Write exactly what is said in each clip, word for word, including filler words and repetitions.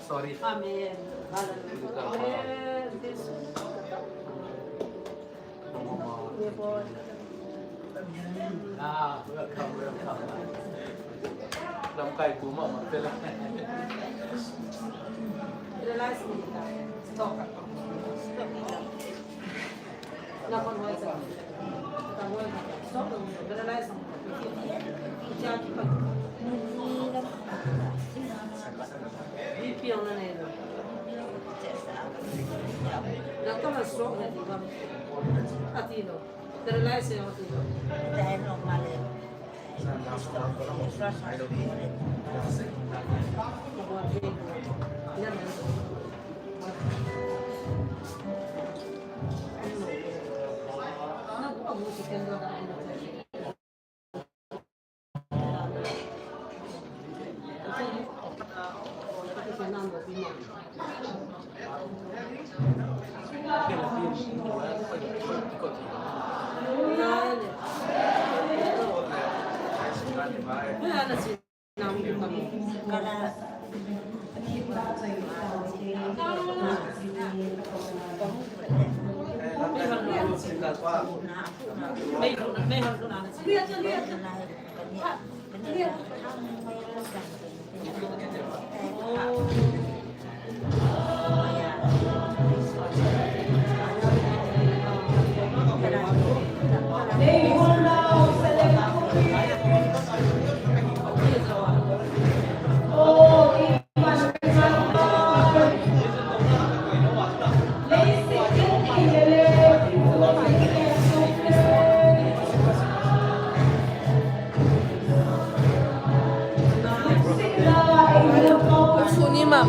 Sorry. Amen. Hallelujah. Amen. Ah, welcome, welcome. Lamkai kuma ma pela. Relax. Stop. Sunima.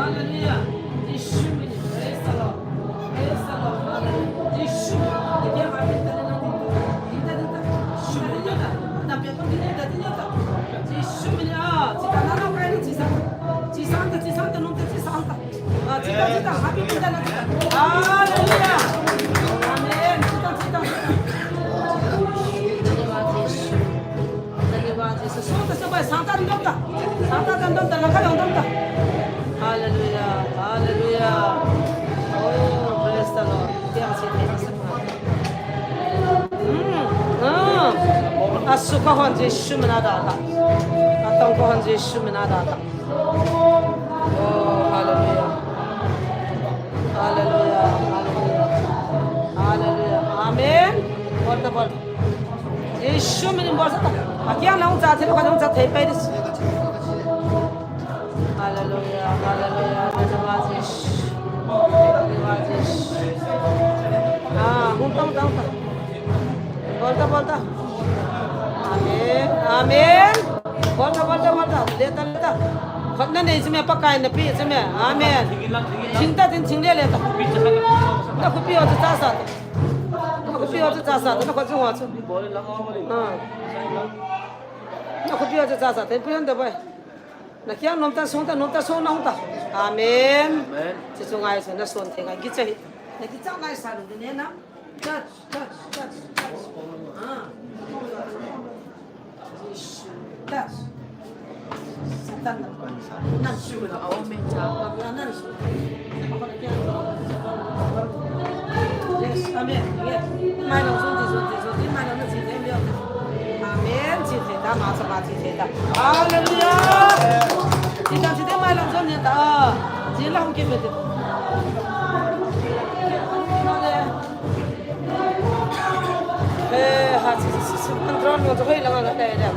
Hallelujah. Jisu min in. Praise the Lord. Praise the Lord. Hallelujah. Jisu min in. Dia happy talent na ding. Ding ta, ding ta. Jisu min in. Na pia ko ding ta, ding ta. Jisu min in. Ah, chita na na kai ni chisa. Chisang ta, chisang ta, nung ta, chisang ta. Ah, chita, chita. Happy talent na chita. Hallelujah. Amen. Chita, chita, chita. Dhanyavad Jisu. Dhanyavad Jisu. Sota, sota, sangta dom ta. Sangta dom ta, langkhat dom ta. Hallelujah. Hallelujah. Oh, praise the Lord. Tiang si te. Hmm. Ah. Asukha hon Jisu mina da ta. Atongkha hon Jisu mina da ta. Oh, hallelujah. Hallelujah. Hallelujah. Hallelujah. Amen. Bol ta, bol. Jisu min in bol sa ta. Akiang na hung cha thei, ka hung cha thei pai dis. Hallelujah. Hallelujah. Dhanyavad Jisu. Dhanyavad Jisu. Ah, hung ta, hung ta, hung ta. Bol ta, bol ta. Amen. Amen. Bol ta, bol ta, bol ta. Le ta, le ta. Khat na nei si me, Pakai na pi si me. Amen. Thing ta, thing, thing le, le ta. Na khopi ho chu cha sa ta. Na khopi ho chu cha sa ta. Na khut chu ho chu. Ah. Na khopi ho chu cha sa ta. Pi hon ta bai. Na kiang nom ta, sung ta, nom ta, sung na hung ta. Amen. Amen. Chi chu ngai sa na son thei ngai. Kicha hi. Na kicha ngai sa lu ne na. Touch, touch, touch, touch. Ah. Touch. Satan na. Nan su na. Amen. Nan su. Yes, amen. Yes. Mai lang sun ti, sun ti, sun ti, mai lang na chi te leo. Amen. Chi te ta, ma sa ma chi te ta. Hallelujah. Chi ta, chi te mai lang sun ni ta. Chi lang ki pe te. Eh, ha, si, si, si, si, control mo, to, hoy, lang, lang, lang, lang.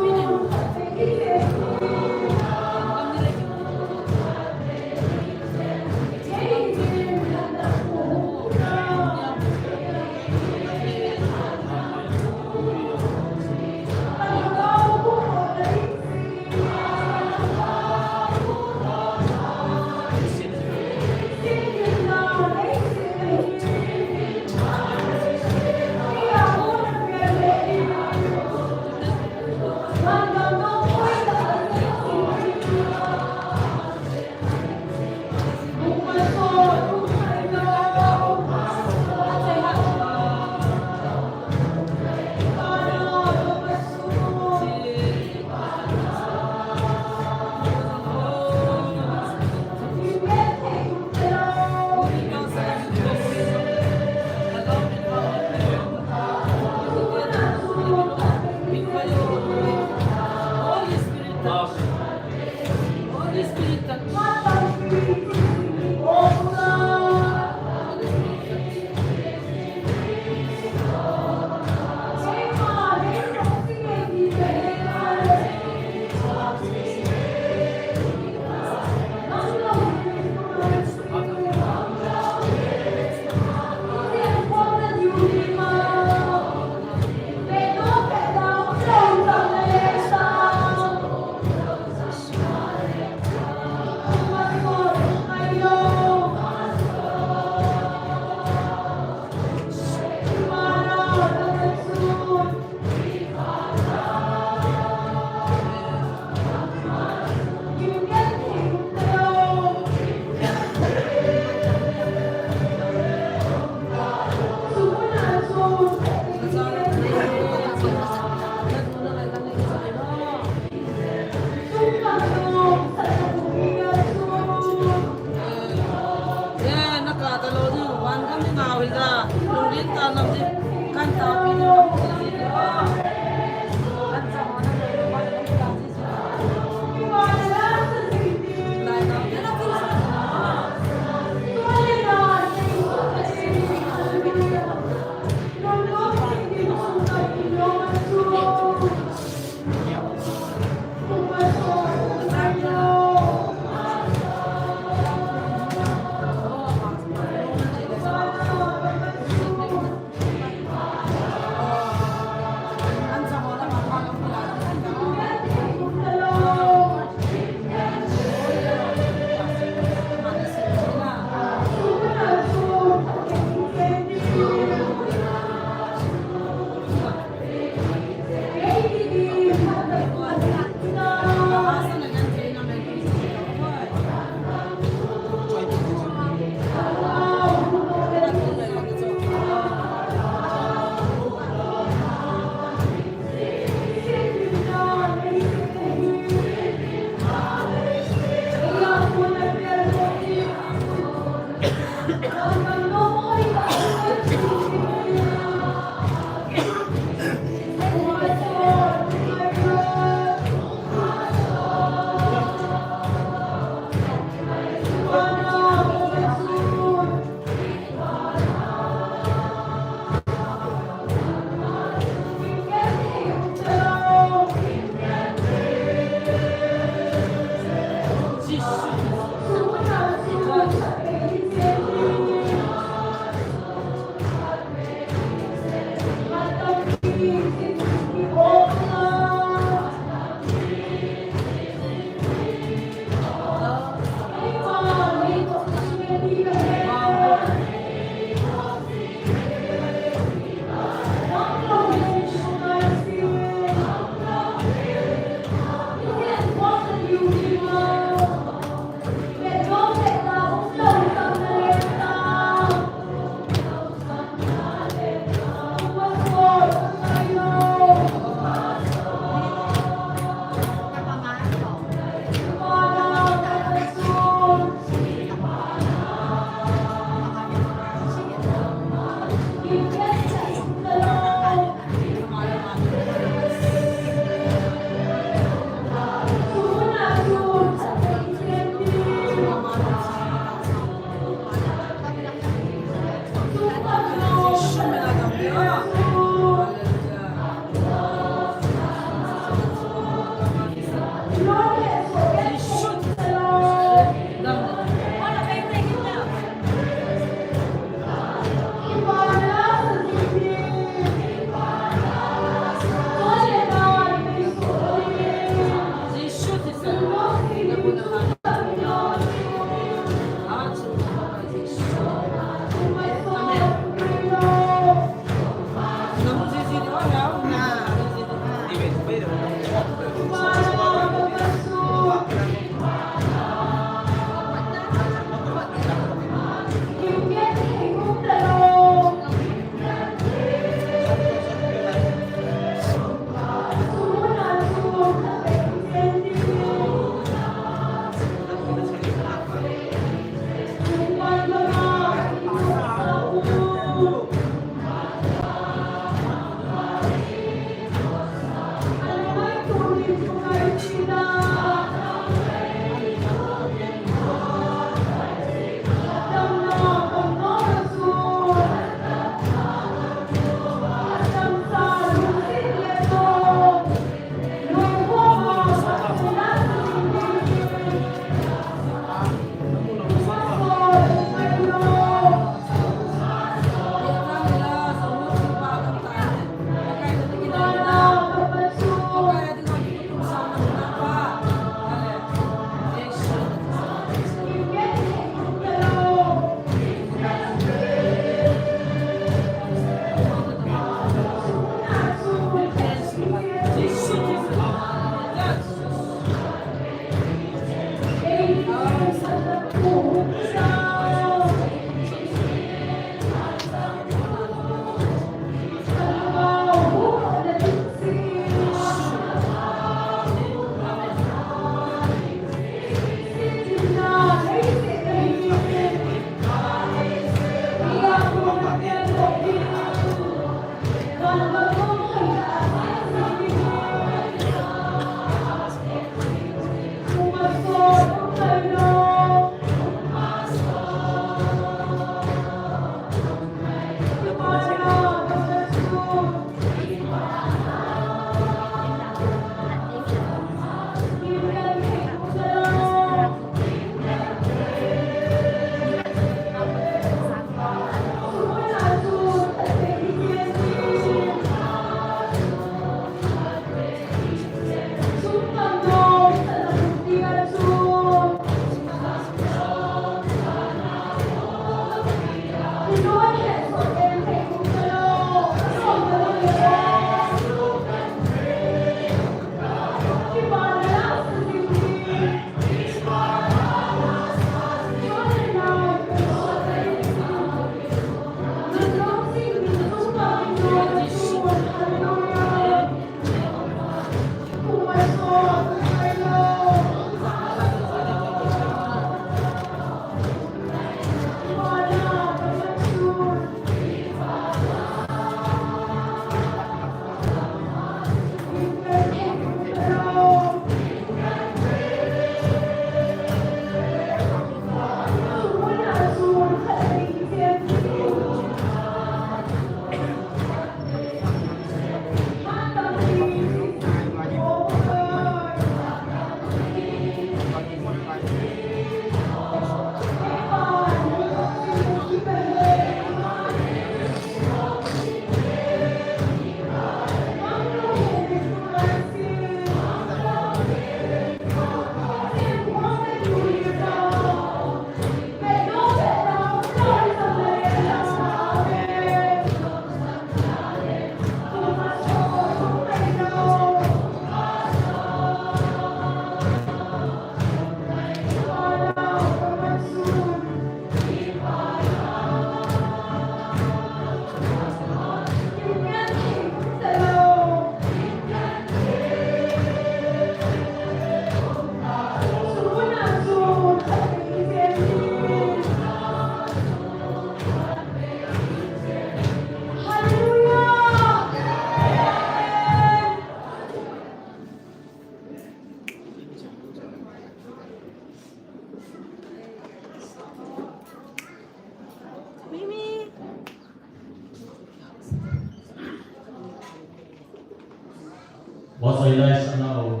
Pastor Elias anao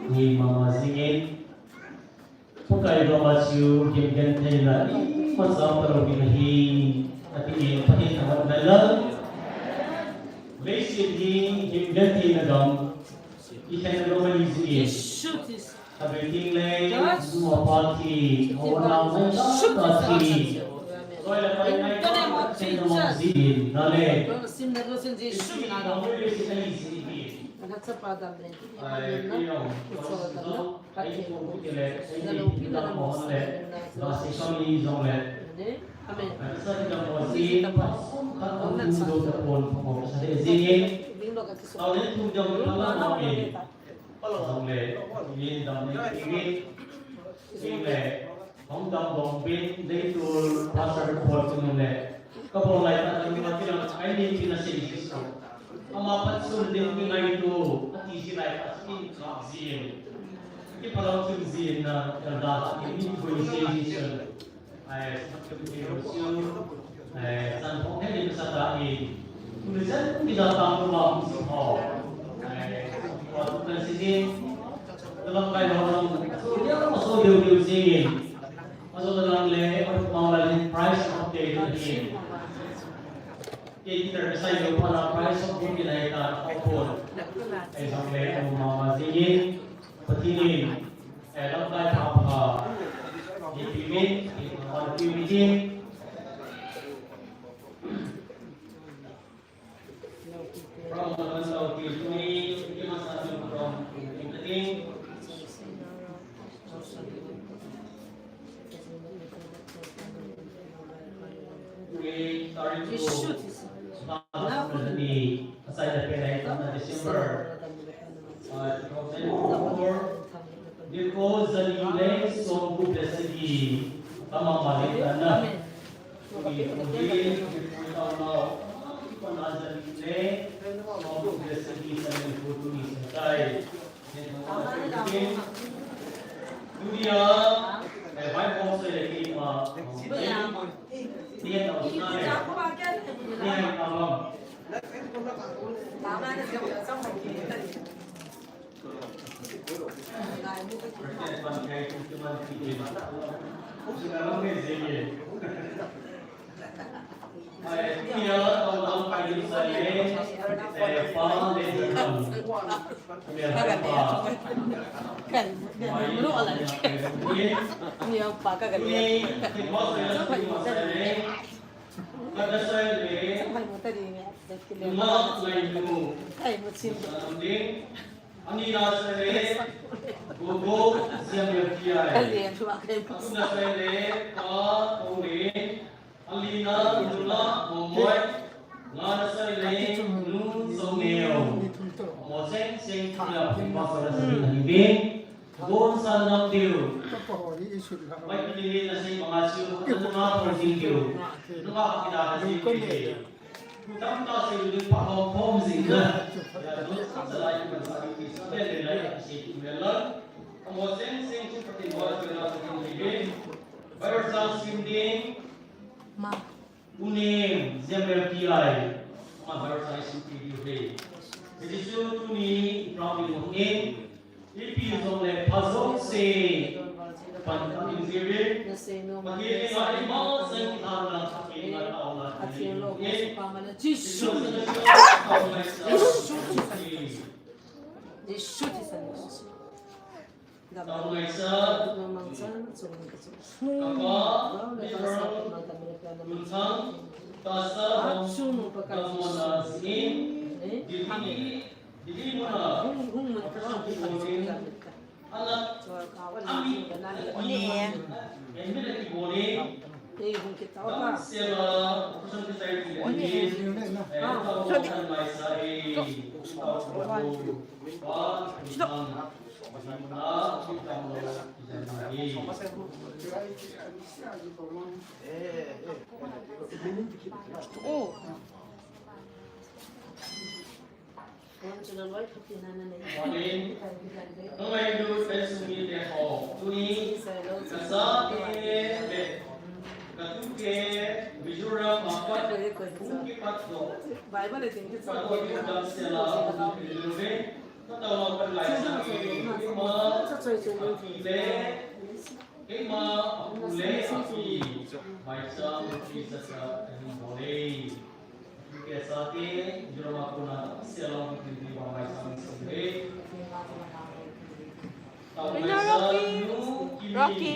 ni mama jingin, Pakai Baba chu gimgentheina imacha um talou ding ahi, ati in Pathen thangvahna le leiset hi gimgentheina gam ikhen lou ahi jingin. Abe ting le, nu apa thi, awo nao ngai ta thi. Soi le pai ngai ta thi, ngai ta thi. Na le. Ai, pi no. Ai, pu ki le, ai, pi na mo le. Ba si kam ni jong le. Amen. Ai, sa ni jong mo si, pa sum khat ang tu do ta pon, pa mo sa de jing in. Au le tu jong ta la mo in. Jong le, min dam le, min, min le, hong dam bong bin, dei tu, Pastor Paul tu le, ka bol lai ta, ka bol lai ta, ai ni tina sei Jesu. Ama pat sun ding ki ngai tu, ati Isi lai ka sin ka zin. Ki palo kin zin na, ka da la ki ni ko isi ni sun. Ai, sa ki ni ko sun. Ai, san phong he ni sa ta ni. Ku ni san ni da ta ko ma ku so ho. Ai, ko tu kan si ni. Dalam kai ho na. So dia ko so dia dia zin. Maso dalam le, ko ma la ni price of the ni. Kei guitar kasai lou phat a prize song bun kinai ta, a phone. Ei jong le, a mama jingin, Pathen in, ei lamkai pha pha, ei pimin, ei pha pha pimin. From the Lord, we pray, we must have you from the beginning. Tuni tarik Yeshua Tuhan. Ni asai da pena ita na December. Ah, two thousand four. Diko zani le songgu besagi. Tama mali tana. Tuni tuni tuna. Pana zani le songgu besagi tani tuni sakai. Ani na sa le, go go, siam le kiai. Aku na sa le, pa, kong le, Alina, Nula, Momoi, Ngana Soilei, Nu Songneo. Mo seng seng thula pumpa sala sala ni bin. Don san nam diu. Mai pili na sing manga siu, na ma pon sing diu. Nunga kita na sing diu. Kutam ta sing diu pa hom hom sing na. Ya, don san sala iu ban sali ki sa le le lai sing diu. Mo seng seng chu pati mo sala sala ni bin. Bible sang sim ding. Ma. Unem, Zembel P I. Ma Bible sang sim ding he. Jesu tuni proud in mo in. Ipi jong le pha jong se. Pan kam in jive. Pati ni ma ni ma sang tha na pati ma ta na. Jesu. Jesu. Jesu. Tau ngaisa, kapa, Mitro, Lunthang, Tasa, Damona, Zingin, Dili, Dili Mona, Apasu Kibonin, Anak, Ami, Emina Kibonin, Tang Sela, Apasu Kisai Kibonin, Tau Ngaisa, Tau Lunthang. Bible Keima a pu le a pi, Baisang Rupi Sasa kahin bol e. Kei sate, Jurama kona, Selam Rupi Baisang Sule. Tau Baisang Nu Kimi,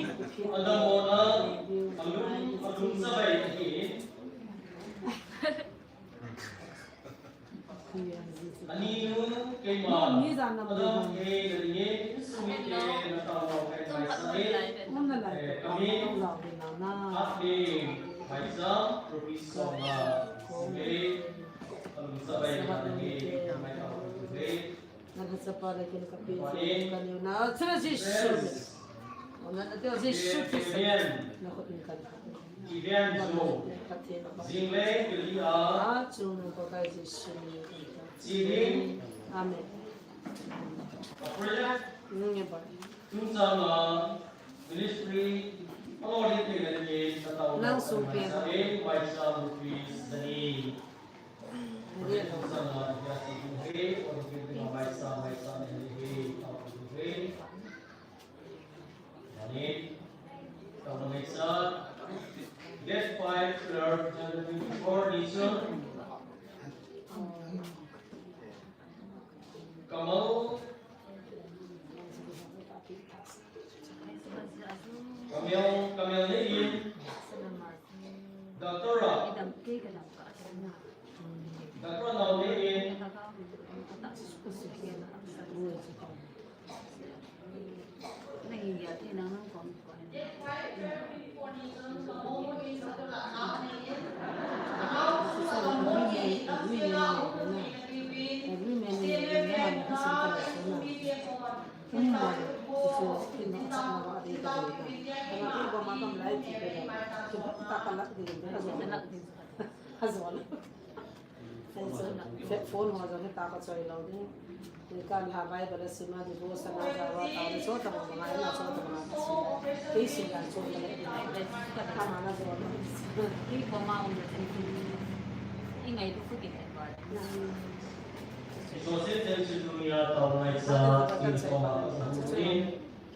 Adamona, Alung, Alung Sabai Kimi. Ani nu keima. Adam ke na ni sumi ke na tau lo ke mai sa e. Kami. At ni mai sa rupi soma. Sumi. Alung sabai na ni mai tau lo ke. Nana sapa la kin kapi kaniu na. Chira Jesu. Ona na teo Jesu Kristo. Na ko pin kan. Kiven jo. Jingle kili a. A chung no ko kai Jesu ni. Jidin. Amen. Chungchang a ministry, alori te le ke, sa tao. Nang sung pe. Sa e, mai sa rupees dani. Chungchang a, ya si tu he, or ke tu mai sa, mai sa ne he, tao tu he. Dani, tao mai sa. Date five, twelve, twenty twenty-four, nation. Kamal. Kamel, Kamel ne in. Doctor ra. Doctor nao ne in. Phone ho jong hita ka choi lou ding. Ni kan ha Bible a sim a devotion a jao a ta ni chota ma ma na chota ma na sim. Kei sim dan chota le. Ka ma na jo na. Kei ko ma um le. I ngai tu fu ki he ba. Joseph James Junior tao ngai sa i ko ma sa ni.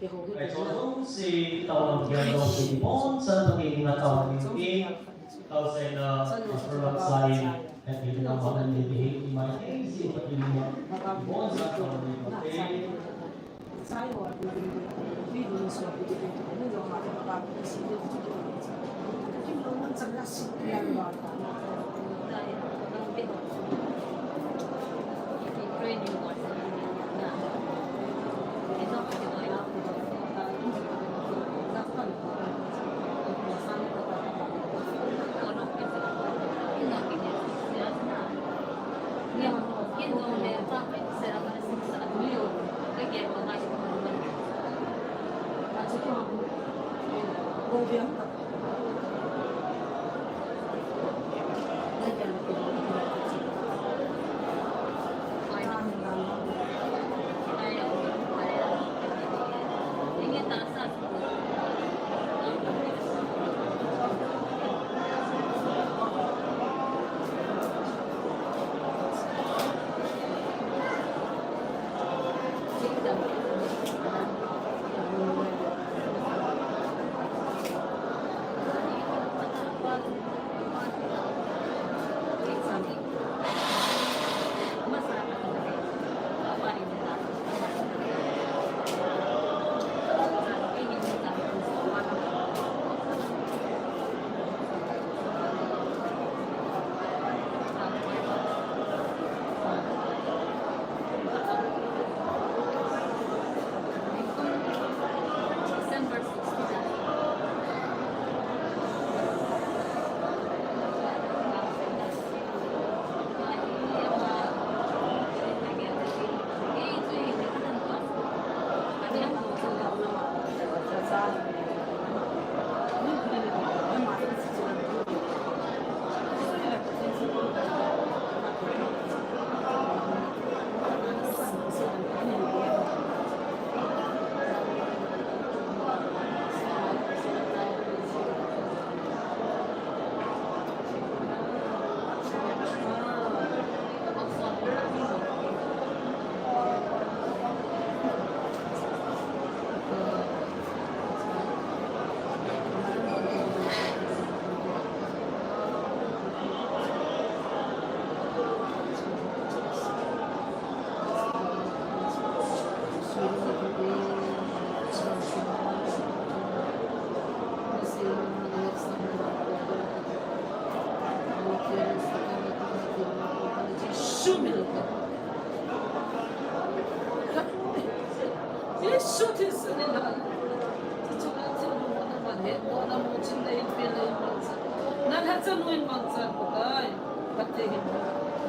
Ai, chon jong si tao lam kiang jong si bon chan Pathen in a tao lam in, tao sai na, a, Prof. Sai, happy na ma na ni di, i mai, eh, si Pathen in a, bon chan tao lam in, eh. Jesu Christa min a. Chuchu na thil mu na man he, ko na mu chin na hin pe na hin mangcha. Na la cha nu hin mangcha ko kai. Pate hin.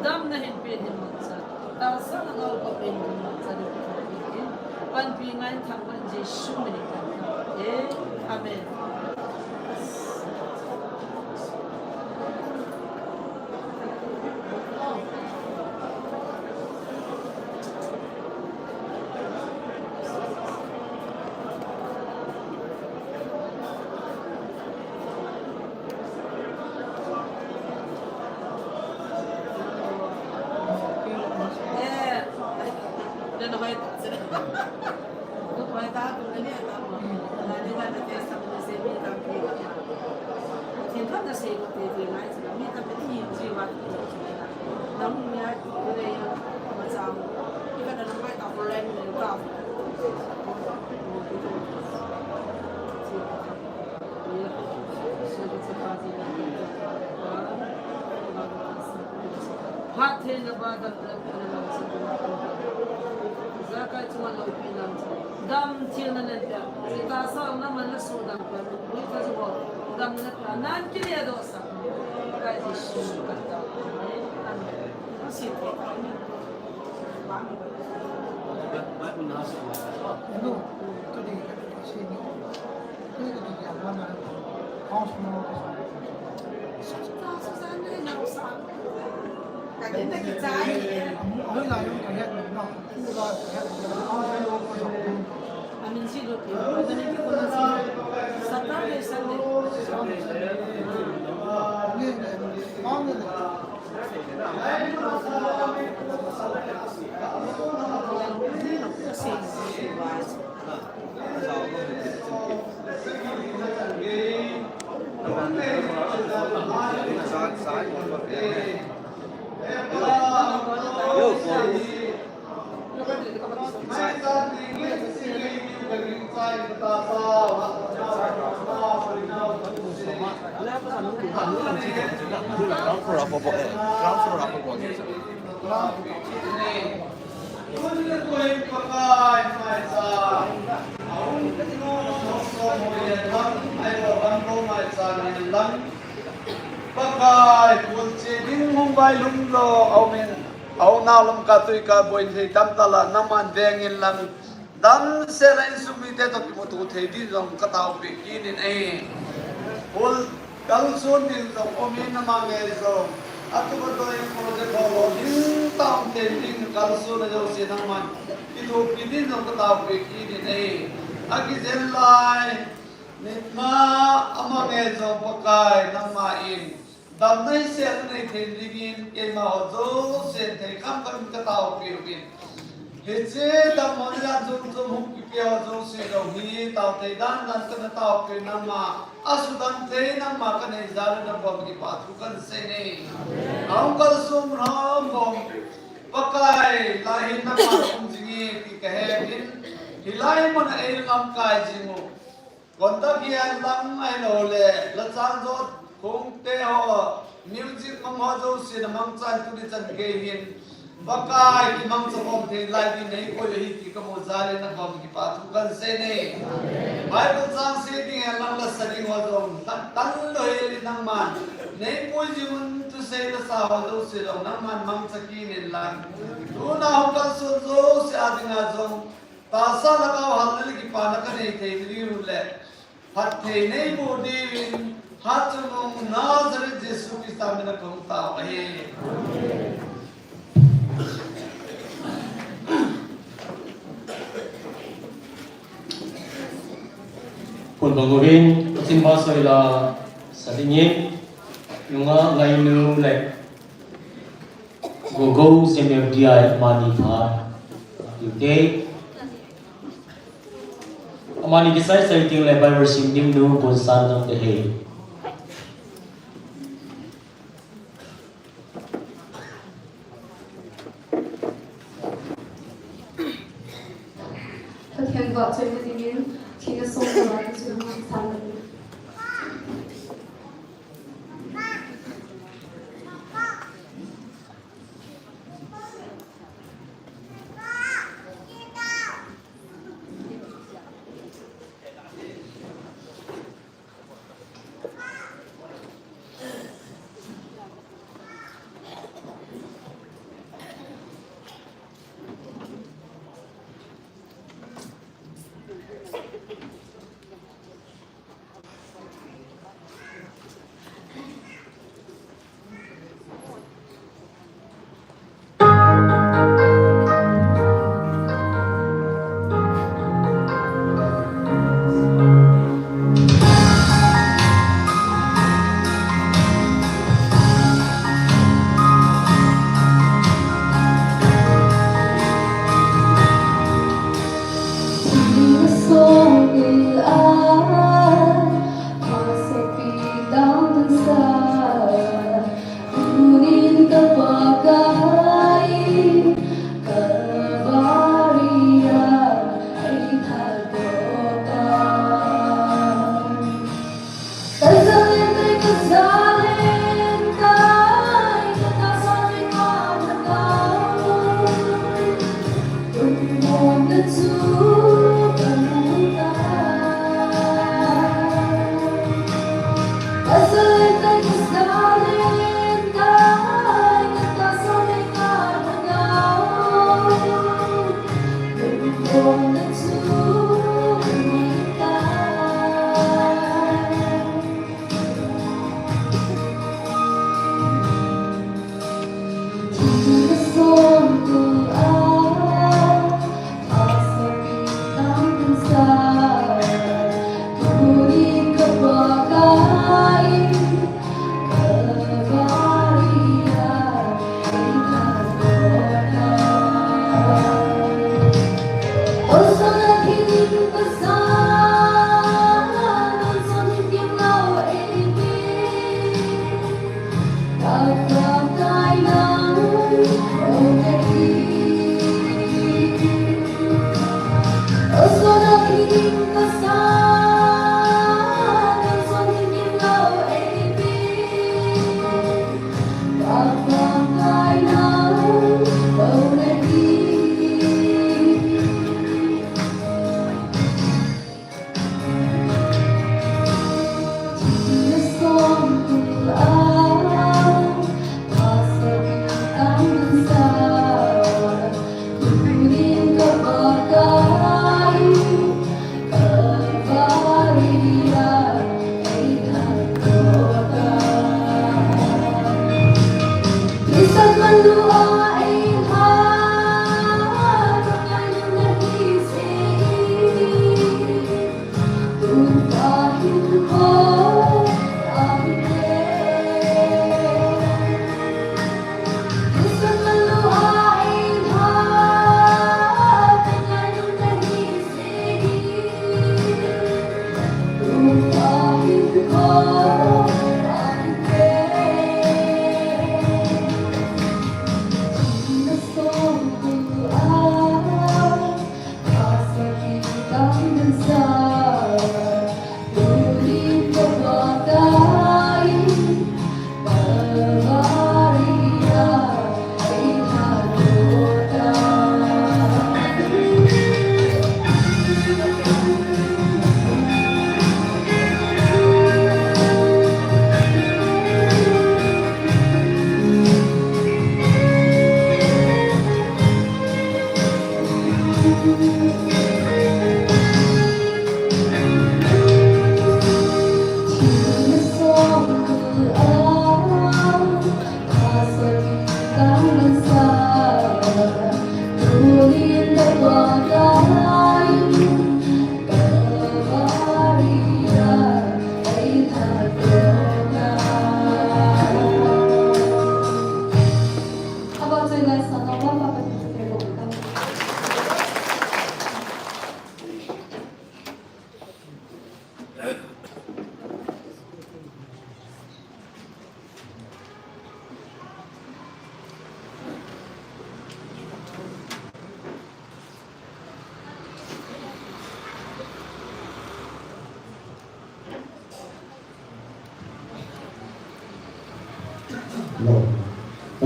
Dam na hin pe hin mangcha. Tahsa na ngau ko pe hin mangcha ni ko pe hin. Panpi ngai thangvah in Jesu min in kan. Amen. Phattheina ba dam dam, jakai chunga loupi lam, dam thilna nen pia, sita sa na man na su dam pia, ni ta ju ho, dam na pia, nan kile doh sa, kai Jesu ka ta, amen. Asi te, amen. Hello, today, Pakai, kulche ding hung vai lum lo, aumin, au nau lam ka tui ka boi thei tam tala, naman veng in lang, dam se la insung mite to kimutu thei din jong ka tao pe kinin ahi. Kul kalsun din jong, omin nama nge jong, atu ka doi ko je ko lo din tao thei din kalsun a jo se naman, kitu pi din jong ka tao pe kinin ahi. Aki jen lai, Nitna ama nge jong Pakai nangma in, damna hisel nei thei dingin, keima ho jouse thei kham kham in ka tao piu in. Hiche dammo ni dan jom jom hung kipe ho jouse jong hi, tao thei dan dan kana tao piu nangma, asudam thei nangma kanei jal in nabom kipa thu kahin sei e. Ahung kalsong ram bom, Pakai, lai hin nangma kum jing e ti kahe in, hilai mun a ei lamkai jing u. Conduct hihen lang ahilou le, la chan jot khong te ho, music mang ho jouse na mangchan tuni chan gei hin, Pakai kimangcha khom thei lai ding nei koi ahi ti kamu jal in nabom kipa thu kahin sei e. Bible chang sei ding hihen lang la sa ding ho jong, tan, tan lou hel in nangman nei koi jing un, thusei la sa ho jouse jong nangman mangcha kit in lang. Tuna hung kalson jouse a dinga jong, tahsa lhagao halna le kipana kanei thei ding u le, phatthei neiboh diuvin, Hatchungnung Nazareth Jesu Christa mina kahung tao ahi. Pun bang uvin, Pathen vahchoi la sa dingin, nungah Ngainu le Gogo Samuel D I amani pha. Okay. Amani kisai sai ting le Bible sim ding nu Bonsan Nangtehei. Pathen vahchoina dingin, thina song la chu nang san.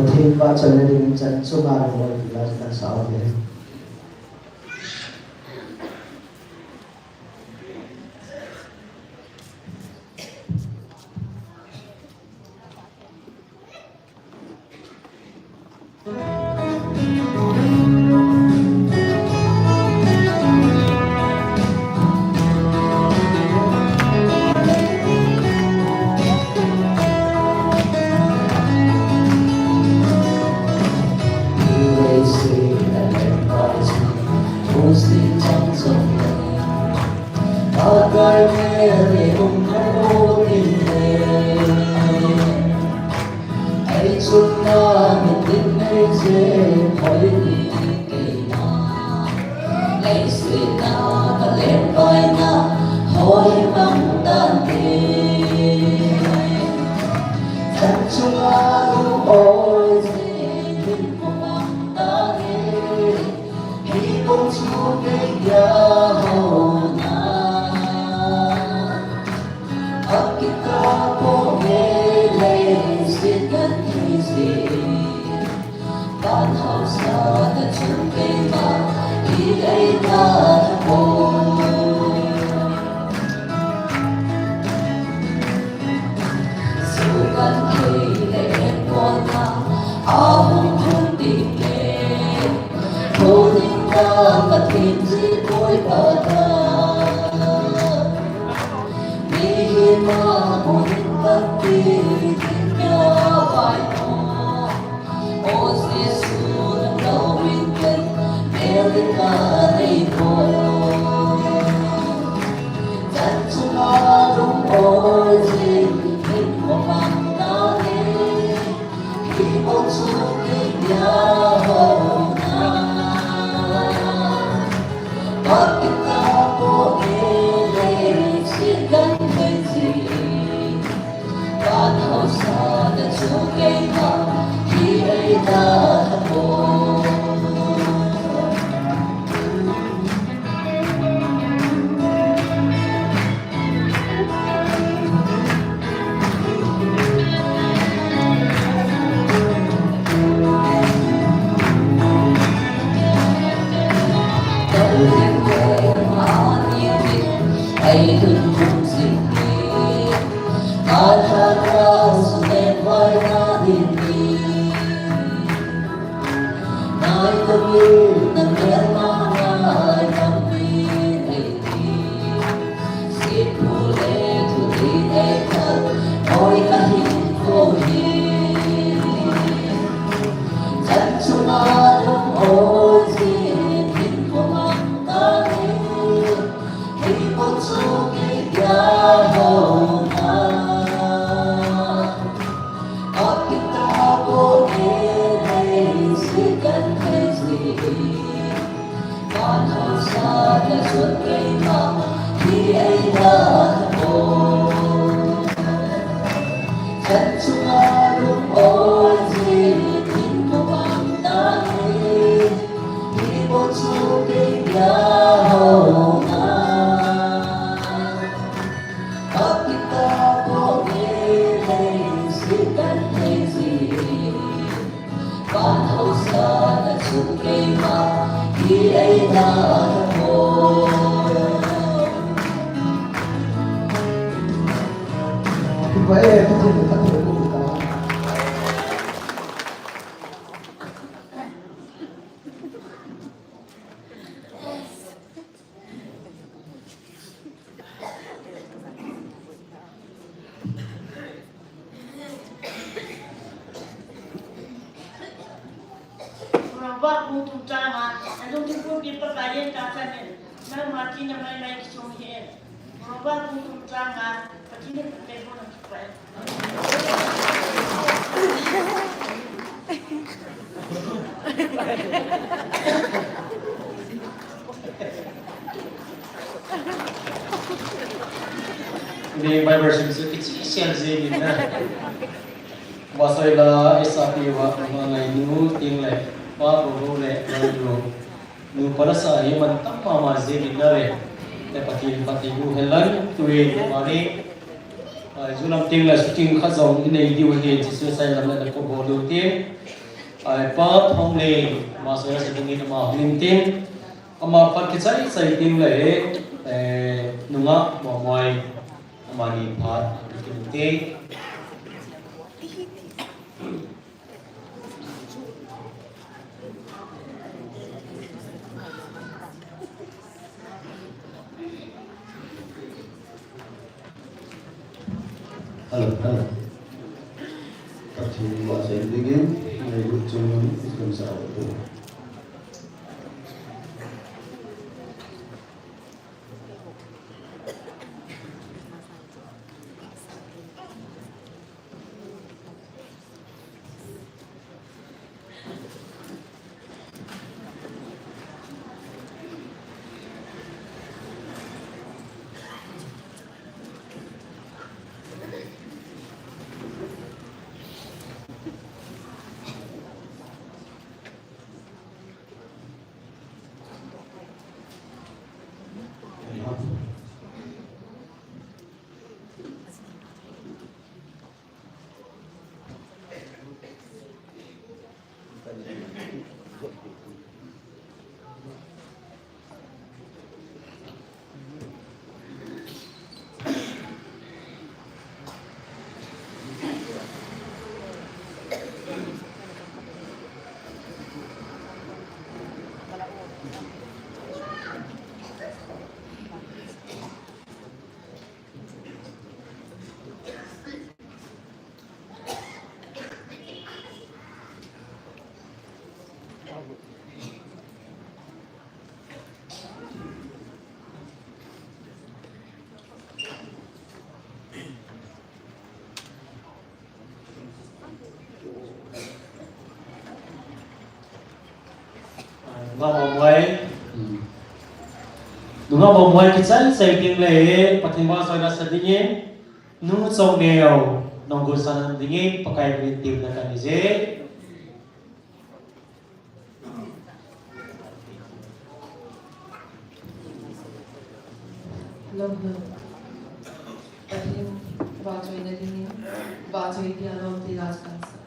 Pathen vahchoi nading in chan chunga lungmon kila kahin sa uve. Proverb bung thum chang nga, a lungthim pumpi Pakai in tahsan in, nangma thina maimai kisong hih in. Proverb bung thum chang nga, Pathen in phatthei boh in. Tuni Bible sim su kicheh sel jing in na. Vasoila, Isapi va, ma ngai nu, ting le, pa bo bo le, ngai nu. Nu pa la sa hi man tam mama jing in na le. Te Pathen phatthei boh hen lang, tuin, mani. Ai, ju lam ting le, shooting khat jong i nei diu hi, Jesu sai lam le, ko bo diu tin. Ai, pa thong le, ma so ya se ding in ma hlim tin. Ama phat kichai chai ding le, eh, nungah Momoi, amani phat kimu te. Hello, hello. Pathen vahchoi dingin, ngailut chunga i khun sa u. Nungah bou muai kichai chai ding le, Pathen vahchoina sa dingin, Nu Chongneo, nungah gu sa dingin, Pakai min tiuna kanei e. Love, love. Pathen vahchoina dingin, vahchoi dia lom ti last dance.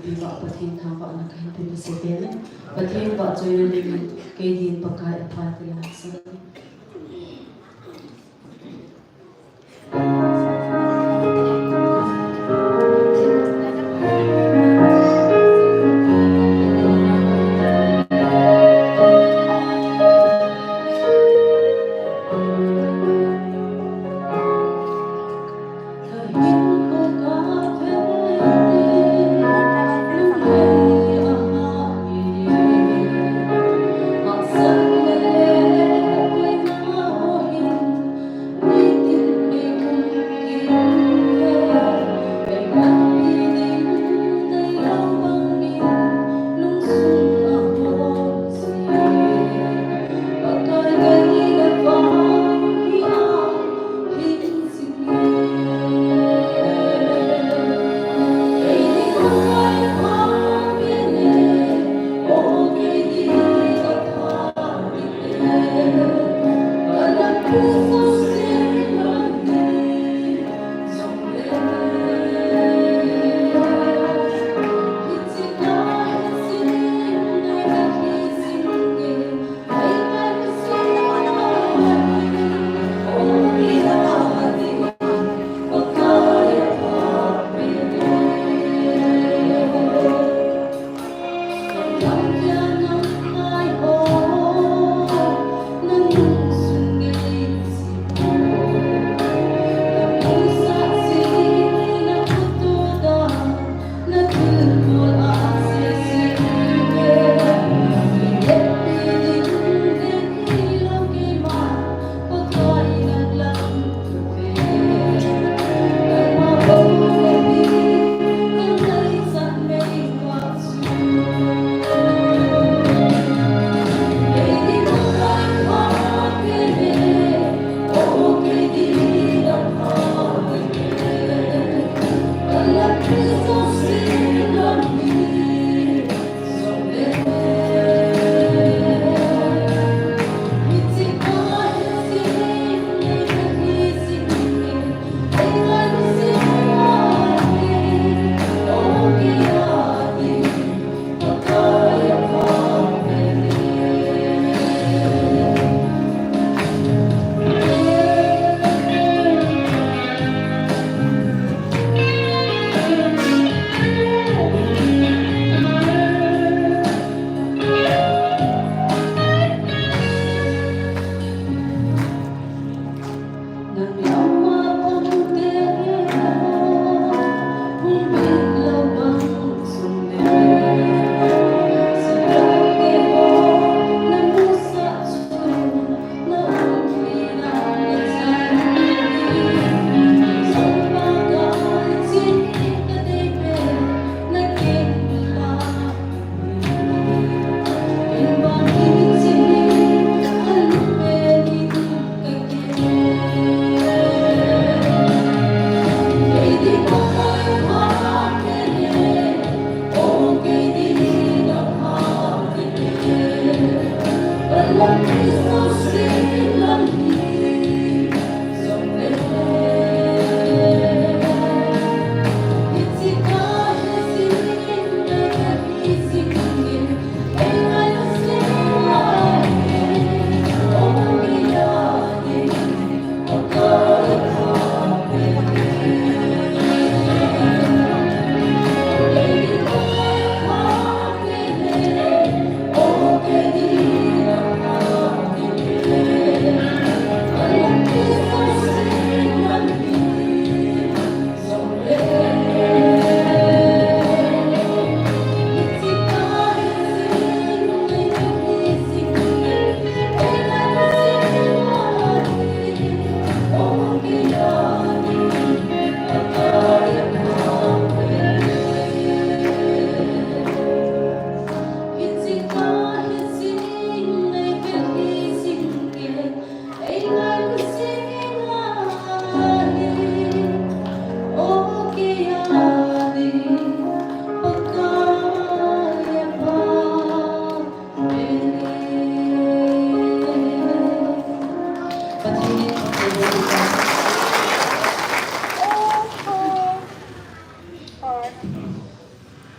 Pathen thangvahna kahin pe masa peh in, Pathen vahchoina dingin, kei din Pakai aphat kahin san.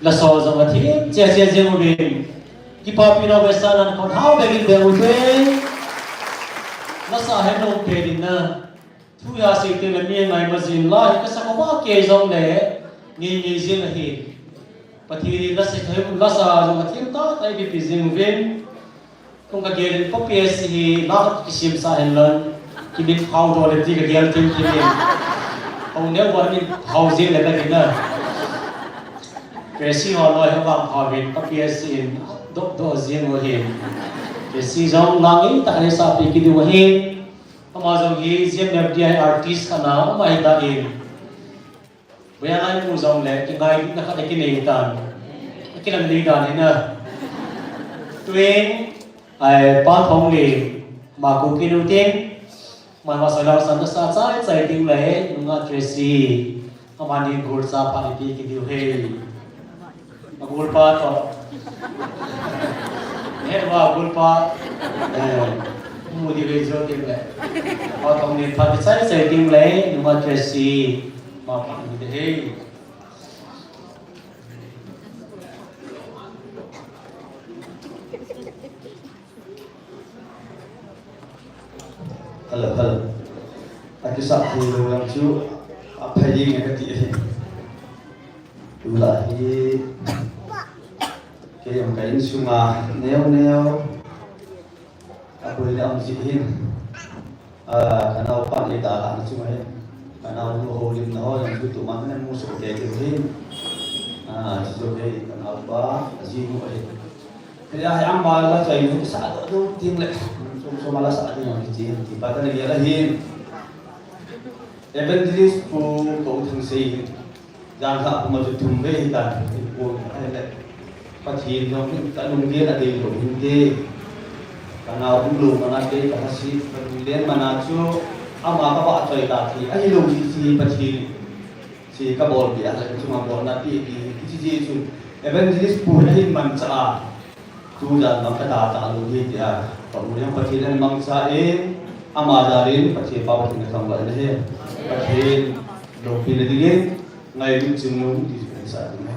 Lasa jong athim cheh cheh jing uvin. Kipapi nau ve sa nan kon hau begin be uvin. Lasa hem nau pe din na. Thu ya sei te le mi ngai ma jin la hi ka sa ko ba ke jong le. Ngi ngi jing ahi. Pathen in lasa hem lasa jong athim tah tah ipi pi jing uvin. Tung ka gel in pa P S C hi la kisim sa hen lan. Kimin phau do le ti ka gel tin tin in. Hau neu wan min phau jing le ka gina. P S C ho loi ha vang phau vin pa P S C in do do jing u hin. P S C jong la ngi ta ne sa pi ki du hin. Ama jong hi G M F D I artist kana ama hi ta in. Baya ngai mu jong le, kingai na khat kinei tan. Kilang nei dan ina. Tuin, ai, pa thong le, ma ku kinu tin, ma ma sa lau san sa chai chai ting le, nunga Tracy, amani gur sa pa ni pi ki diu he. Ma gur pa to. He wa gur pa, eh, mu di ve jo ting le. Pa thong le, pa ki chai chai ting le, nunga Tracy, ma pa ni de he. Hello, hello. Akisah thei lou lang chu, aphai ding e kati ahi. Tulai hi, kei jong ka insunga neo neo, aboi le aum jeh hin. Ah, ka naopa nei dalhah na chunga hin, ka naonu houlimna ho jong chu tuman kahin musoh kei kei hin. Ah, chu chu kei ka naopa, ajinu ahi. Kei a hi ama la choi nu sa do do ting le, som som a la sa ding jong hi chi hin, ti pa ka nei la hin. Evangelist Pu Kou Thangsei hin. Jan kha puma chu thum ve hi tan, hi pon, ahile. Pathen jong hin ka lunggel a dei lou hinte. Ka nao um lou mana kei ka hasi, ka lunglen mana chu ama ka vahchoi ta thei, ahilou hi chi Pathen. Chi ka bolpeh a, ka chunga bolna pi pi, hichi chi chu Evangelist Pu hin ahin manchah a. Tujan bang ka da talou hi tia, ka u jong Pathen in mangcha in, ama jal in Pathen pao Pathen ka thangvah in ahi. Pathen loupina dingin, ngailut ching un, ti chu ka sa ding ahi.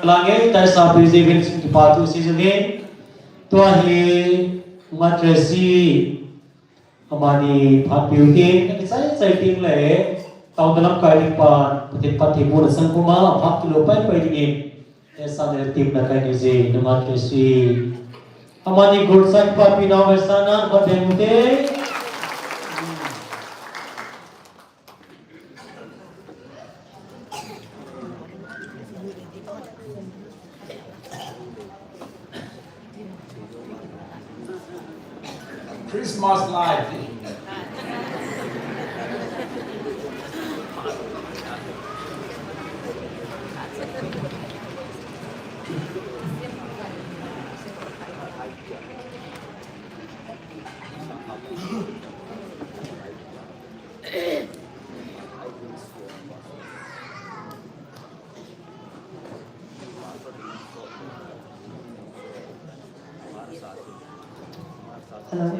Lange, taisa P J Vincent kipathu seijin. Tua hi Matre si amani phat piu tin, kichai chai ting le, taona lamkai ding pan, Pathen phattheibohna sangkhoma, phat kilou pai pai dingin. Esa le tip na kai ni je, numa kesi. Amani gursa kipapi nau vesana, ba deng te. Christmas light. Hello.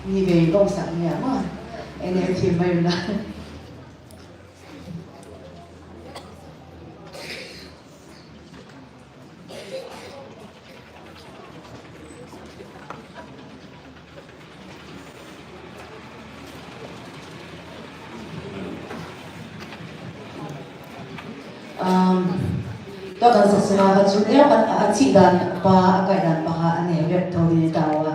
Ni vei bong sak ni ama. Ene thim mai na. Um, tua kan sak sunga ka chu, neo kan a chi dan pa, a kai dan pa ha, ane, rep tho di ta wa.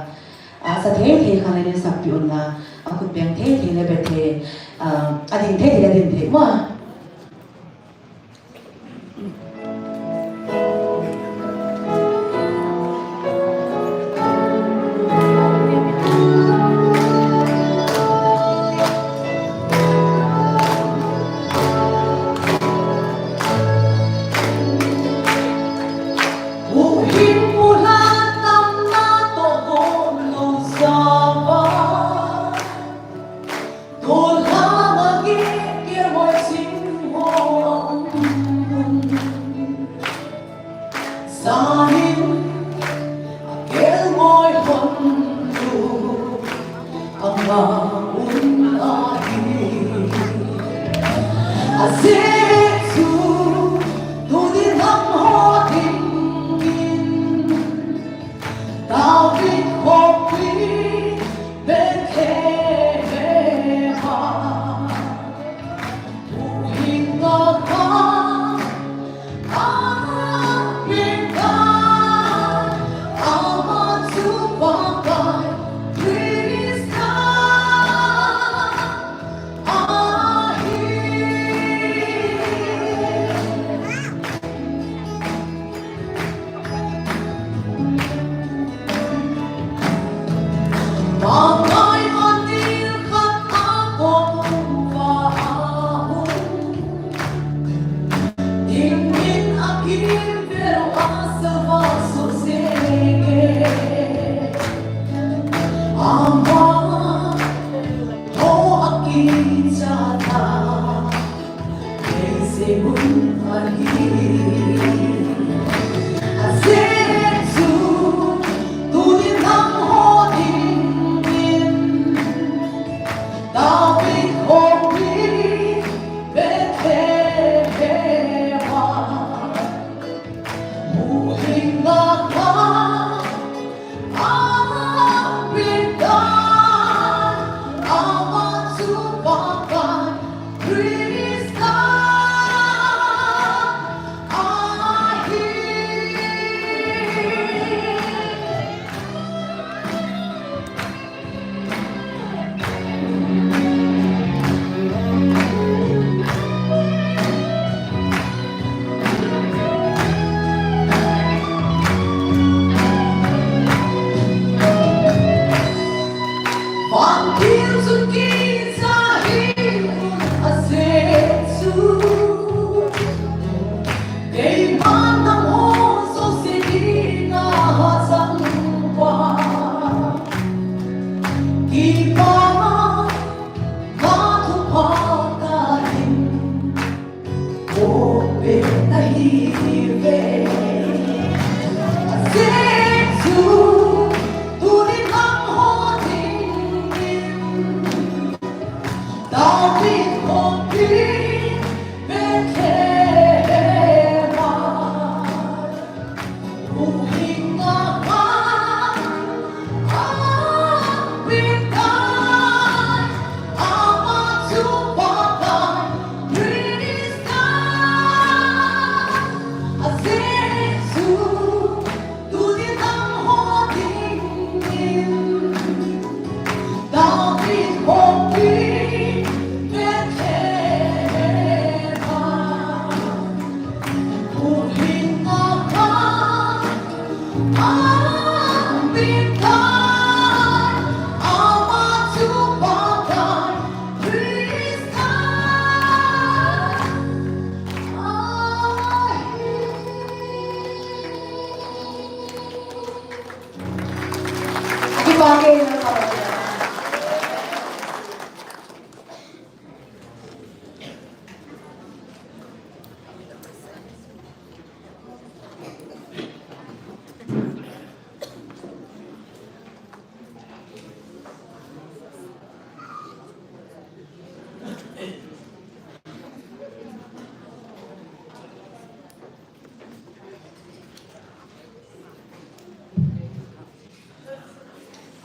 A sa thei thei khan le sak pi un la, a khut peng thei thei le be thei, um, a ding thei thei le ding thei ma.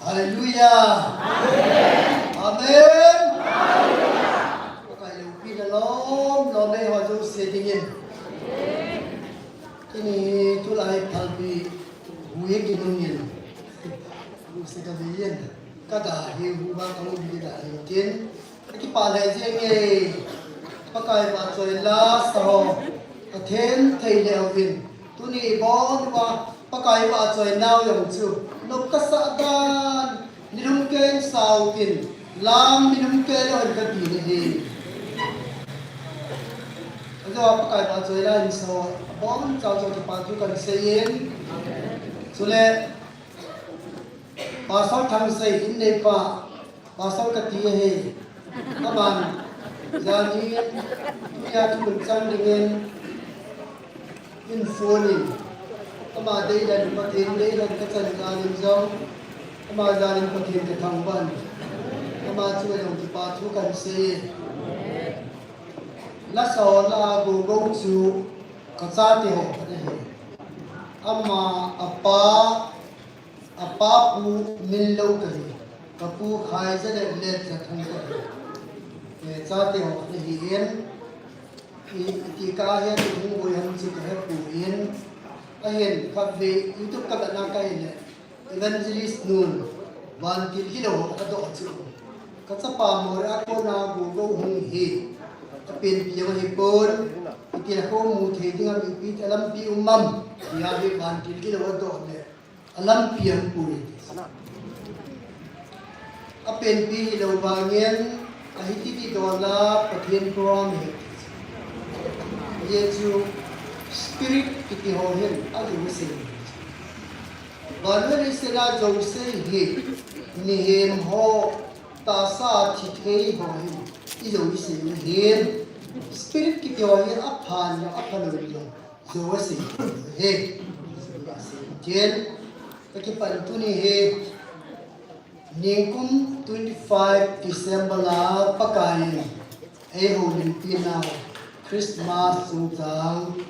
Hallelujah. Amen. Pakai lou pi na lom lom e ho jouse dingin. Kini tulai phalbi hui kinungin. Hu se ka biyin. Ka da hi hu ba ka hu bi da hi tin. Ka kipah lheh jenge. Pakai vahchoi la sa ho. Ka them thei leh uvin. Tuni bon uva Pakai vahchoi nau jong chu. Nop ka sah dan. Nilum keng sao tin. Lam nilum keng lou hin ka ti le hi. Ajeh a Pakai vahchoi la hin sa ho. Bon chau chau kipah thu kan seiyin. Chule. Pastor Thangsei in neipa, Pastor ka ti ahi. Aman, janin, tunia thumun chang dingin, in phone in. Ama deidan, Pathen deidan ka chan janin jong. Ama janin Pathen ka thangvah. Ama chu jong kipa thu kan sei. La sa ho la go go chu ka chate ho khat ahi. Ama, apa, Apa Pu Minlou kahi, ka pu Khaija le Letjathang kahi. Eh, chate ho khat ahin, i, iti ka ahi, iti hung boi ham chu ka hepon, ahin, khatvei, YouTube ka vetna ka hile, Evangelist nun, Vantil Gilou ho ka doh chu. Ka chapa Moreh a kona Google hung hi, apenpi jong ahipon, iti a kho mu thei ding a mipi, alampi um am, tia hi Vantil Gilou a doh le. Alampi ampui. Apenpi hilou vangin, ahiti ti dola Pathen program hi. Ajeh chu spirit kiti ho hin, ajou sei. Vannoi leiset a jouse hi, mihem ho, tahsa a thi thei ho hin, ijou sei hin. Spirit kiti ho hi, aphan jong, aphalou jong. Jou asei he. Jou asei. Chen, ka kipan tuni hi. Nikum twenty-five December la Pakai in ei houlimpi nau Christmas chungchang.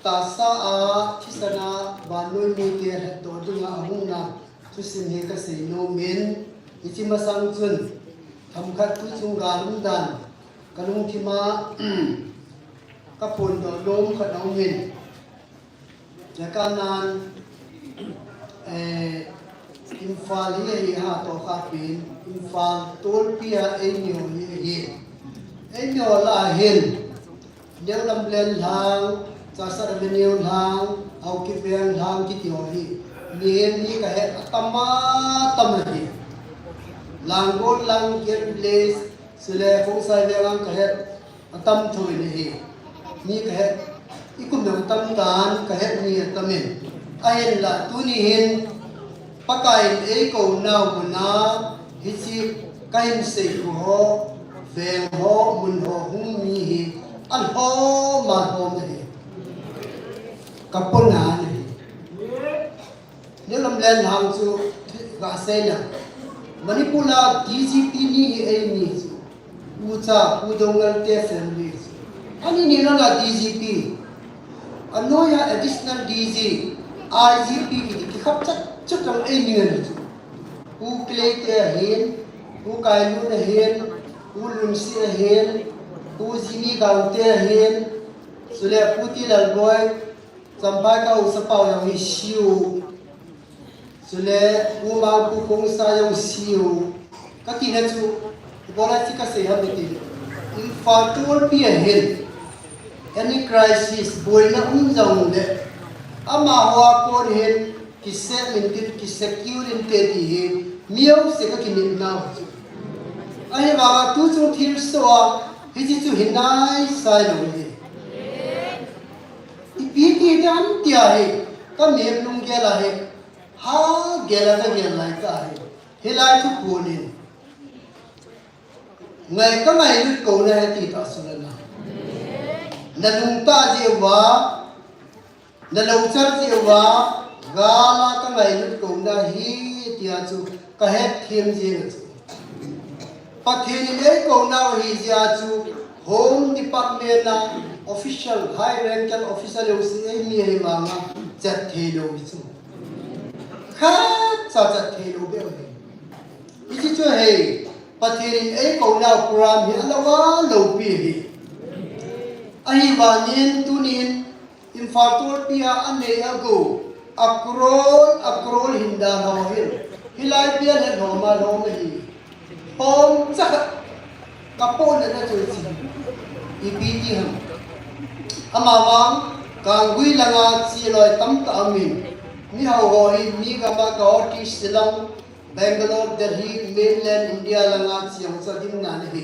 Tahsa a thisan a vannoi mite lhatdoh dinga ahung na thusim hi ka sei nom in, hiche masang chun themkhat tu chung gal um dan ka lungthim a Ka phondoh nom khat aum in. Jakanan, eh, Imphal hi ahi ha toh kha pen, Imphal tolpi a eimi ho hi ahi. Eimi ho lah a hin, New Lamlen lang, Chassad Avenue lang, Haokip Veng lang kiti ho hi. Mihem hi ka het atam atam ahi. Langol lang, Gate Village, Chule Khongsai Veng lang ka het atam thou in ahi. Mi ka het, i kum jong atam tan, ka het mi atam in. Ahinla, tuni hin, Pakai in eikou nau mun a, hiche ka hin seikhu ho, veng ho, mun ho, hung mi hi, alhom, alhom ahi. Ka pona ahi. New Lamlen lang chu, ga sei na. Manipur a D G P ni hi eimi chu. Pu Cha, Pu Dongal te family. Ani ni na D G P. Anoiya additional D G, I G P kiti kikhap chat chat jong eimi ngen chu. Pu Clay te ahin, Pu Kailun ahin, Pu Lunsi ahin, Pu Jimmy Gang te ahin, chule Pu T Lalboi, Champhai ka haosa pa jong hi C E O. Chule, Pu Mangpu Khongsai jong C E O. Ka tina chu, ibola chu ka sei ham ti. Imphal tualpi a hin, any crisis, boina um jongle, amaho a kon hin, kisem intin, kisecure inte ti hi, mi jouse ka kinepna chu. Ahivanga tu chung thilsoh a, hiche chu hi naisai lou hi. Ipi ti dan tia hi, ka mihem lunggel a hi, ha gel a ka gel lai ta hi. Hilai thuphon in. Ngai ka ngailut kouna hi ti ta sula na. Na lungtah jeh uva, na louchar jeh uva, gal a ka ngailut kouna hi tia chu ka hetthem jing a chu. Pathen in eikounau hi jeh a chu Home Department a official, high rank officer jouse eimi hi vanga chat thei lou hi chu. Khatcha chat thei lou beh hi. Hiche chu hi Pathen in eikounau program hi alou a loupi hi. Ahivangin tunin Imphal tualpi a anei agou, a crore, a crore hin dalhau hin. Hilai bia le lhom a lhom ahi. Pom chakhat ka pon le na choi chi. Ipi ti ham. Amavang, Kanggui langa chi loi tamtah amin. Mihao ho hi, mi gam a ka ho ti Shillong, Bangalore, Delhi, mainland India langa chi ang cha dim na ni hi.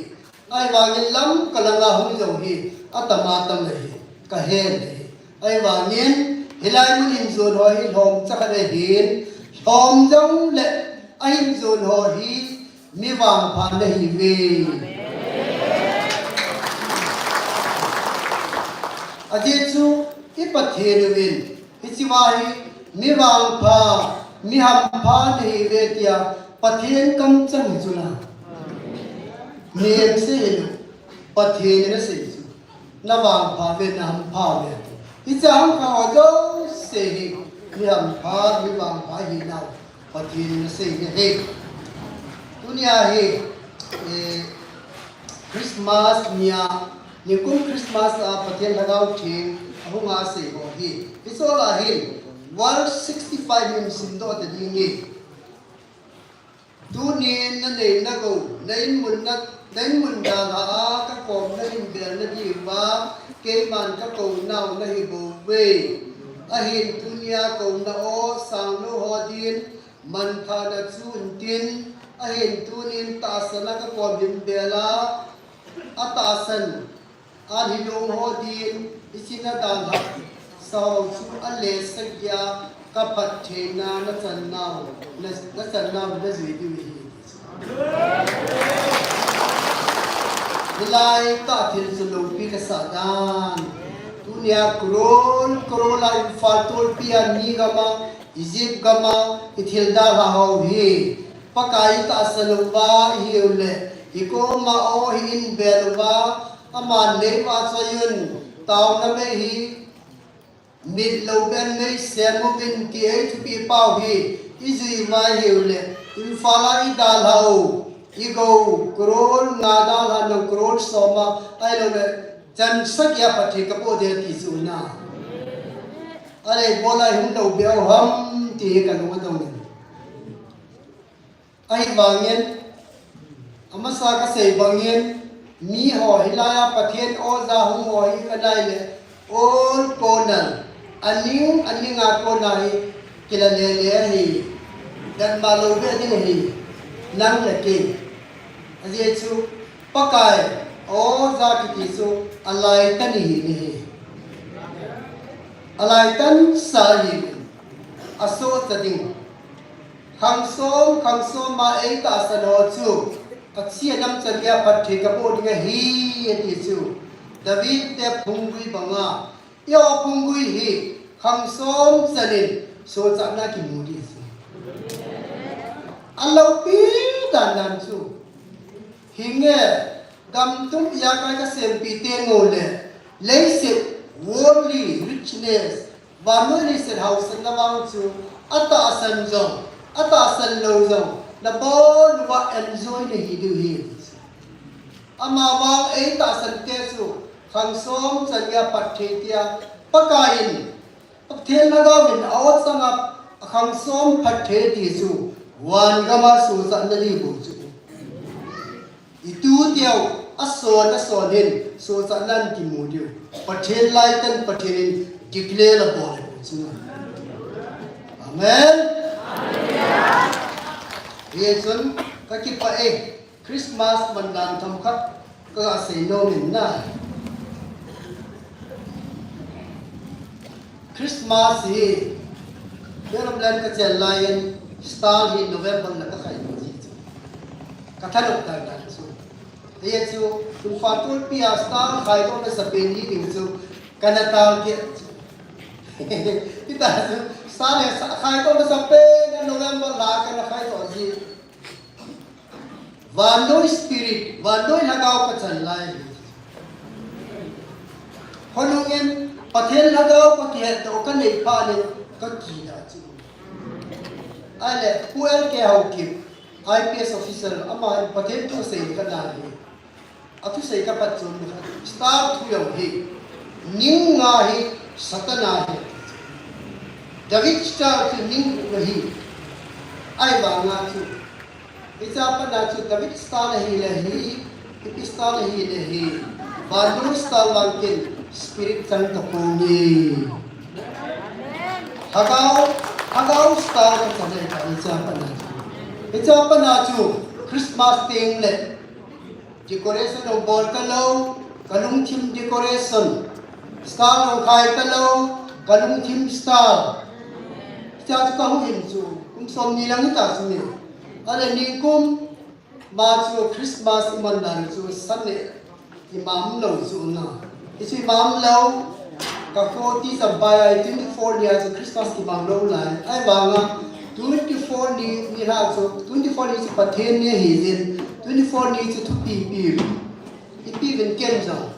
Ahivangin Lamka langa hung jong hi, atama tam le hi, ka hen le hi. Ahivangin, hilai mun in jon ho hi, lhom chakhat le hin, lhom jong le, ahin jon ho hi, mi vangpha na hi ve. Ajeh chu, i Pathen uvin, Hiche va hi, mi vangpha, mi hampha nahi ve tia, Pathen kamchang hi chu na. Mihem sei hilou, Pathen in asei chu. Na vangpha ve, na hampha ve. Hiche a hung khang ho jouse hi, mi hampha, mi vangpha hinau, Pathen in asei ahi. Tunia hi, eh, Christmas nia, nikum Christmas a Pathen Lhagao Theng, ahunga asei ho hi. Hiche a hin, verse sixty-five in simdoh ta ding hi. Tunin na nei na gou, na in mun na, na in mun dalha a, ka kom na hin bel na diuva, keiman ka kou nau nahi bouve. Ahin tunia kouna o, sang lou ho din, Manthahna chu intin, ahin tunin tahsan a ka kom hin bel a, atahsan a hilou ho din, hiche na dalha sa ho chu alesa geiya ka phattheina na chan nau, na, na chan nau na jui diu ahi. Hilai tah thil chu loupi ka sah dan. Tunia crore, crore a Imphal tualpi a mi gam a, Egypt gam a, i thil dalha ho hi. Pakai i tahsan uva i hiu le, i koma o hi in bel uva, aman nei uva choi un, taona mei hi, mit lou ben mei sem uvin ti ei thupi pau hi, i jui uva i hiu le, Imphal a i dalha u, i gou, crore nga dalha nang crore som a, ahilou le, chan sagi a phatthei ka boh ding ti chu na. Ahile, ibola i hung lou beh u ham, ti hi ka lung adong in. Ahivangin, amasa ka sei bangin, mi ho hilai a Pathen oja hung ho hi ka nai le, ol kona, aning, aning a kona hi, kila le le ahi, datmo lou beh ding ahi, nang le kei. Ajeh chu, Pakai, oja kiti chu, alaitan ihi nahi. Alaitan sa ihi, asohcha ding. Khang som, khang som a ei tahsan ho chu, achi anam chan geiya phatthei ka boh ding ahi, ati chu. David te phunggui banga, eiho phunggui hi, khang som chan in, sohchahna kimu ding ahi. Aloupi dan dan chu. Hinge, Damtum ijakai kasempeh teng uleh, leiset, worldly richness, vannoi leiset hausatna vang chu atahsan jong, atahsan lou jong, nabon uva enjoy nahi diu ahi. Amavang eitahsan te chu khang som chan geiya phatthei tia, Pakaiyin, Pathen Lhagaovin a-ot sanga akhang som phatthei ti chu van gama sochatna ding bou chu. Itu teu, ason ason hin sochatna in kimu diu. Pathen lai ten Pathen in declare abol bou chu. Amen. Hichun kakipah e. Christmas mandan themkhat kasei nom in na. Christmas hi, Maryland kache lai in, star hi November la kakhai ji chu. Kathanop dan dan chu. Hichu, tun fa tun pia star khaidoh nasa pen hi ding chu, kana target chu. Hita chu, star le sa khaidoh nasa pen, November la kana khaidoh ji. Vannoi spirit, vannoi lhagao kachan lai. Khonung in Pathen lhagao kakihet toh kanei phat in kakida chu. Ahile, Pu L K Haokip, I P S officer, aman Pathen thu asei kana hi. Athusei kaphat chun, star thu jong hi, ning nga hi, Satan a hi. David star chu ning nga hi. Ahivanga chu, hiche a pat a chu David star ahile hi, ipi star ahile hi, vannoi star vang ken spirit chang tapou nge. Lhagao, lhagao star kachan ahi, hiche a pat a chu. Hiche a pat a chu Christmas teng le decoration jong bol talou, kalungthim decoration. Star jong khai talou, kalungthim star. Hiche a chu kahuhhing chu, kum somni lang hita chu ni. Ahile nikum ma chu Christmas iman dan chu Sunday imam lou chu na. Hichu imam lou, kakho ti champai a twenty-four ni a chu Christmas kimang lou lai. Ahivanga twenty-four ni, ni lha chu, twenty-four ni chu Pathen ni ahi jin, twenty-four ni chu thupi ipi, ipi uvin ken jong.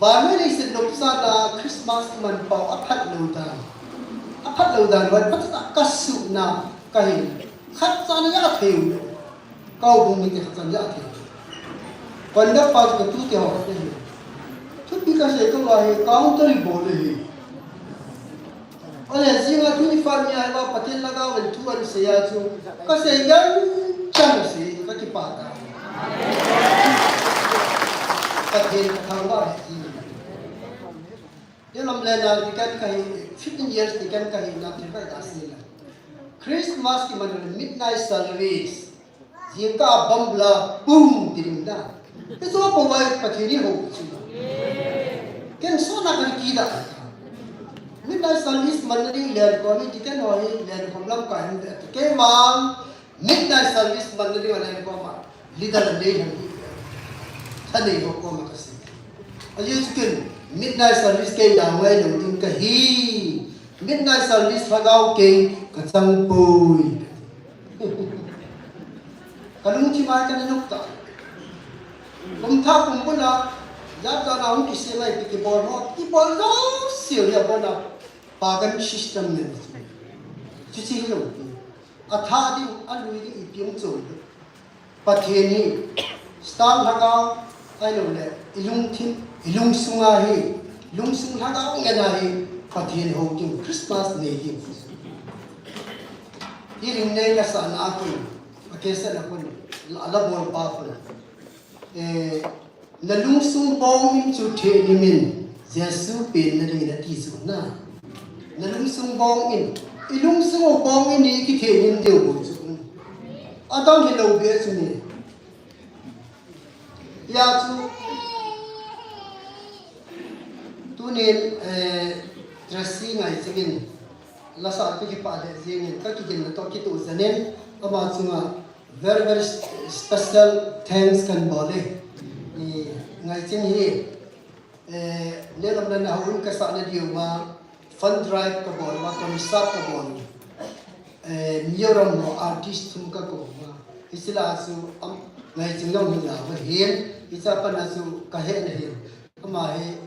Vannoi leiset nopsahna Christmas iman pau aphat lou dan. Aphat lou dan, van phat a kasuhna kahin. Khat chan a ja thei u. Ka houbung mite khat chan ja thei. Conduct pa chu katu te ho khat ahi. Thupi kasei kah uva hi counter ibol ahi. Ahile jing a tuni phat ni a hi va Pathen lhagao in thu ahin sei a chu. Kasei gel chan asei, kakipah tai. Pathen kathangvah ahi. Ye lam le na deacon kahi, fifteen years deacon kahi na thil kaga sei la. Christmas kiman midnight service. Jingkah a bomb la, boom, ti ding da. Hichu pumai Pathen in hou chu. Ken sona kan kida. Midnight service manna ding len ko ni deacon ho hi len ko lamkai hin de. Keima midnight service manna ding len ko ma. Leader le hin. Thanei ho ko ma kasei. Ahi chu ken midnight service kei dang ngai lou ding kahi. Midnight service lhagao kei kachang poi. Kalungthim a kana nop ta. Kum thah kum bul a, jat jat a hung kisem a ipi kibol ho, kibol jouse hi abon a, pagan system nei. Chuche hilou. Athah ding, alui ding, ipi hung choi ding. Pathen hi, star lhagao, ahilou le, ilungthim, ilungsung a hi, lungsung lhagao ngen a hi, Pathen hou ding, Christmas nei ding. Hi ring nei la sa na a kun, a kesa na kun, la, la bol pa kun. Eh, na lungsung bong in chu thehnim in, Jesu pen na ding na ti chu na. Na lungsung bong in, ilungsung u bong in i kithehnim diu bou chu. Adam hilou be chu ni. Hia chu, tunin, eh, Tracy Ngaichin in, lasa kipah le jingin, kakigin na to kitu janin, ama chunga very, very special thanks kan bol e. I Ngaichin hi, eh, nilom le nahou in kasah na diu ma, fund drive kabol ma, concert kabol. Eh, Mizoram ho artist thum kakou ma. Hiche la chu, am, Ngaichin long hi la, ma hin. Hiche a pat a chu kahet nahi. Ama hi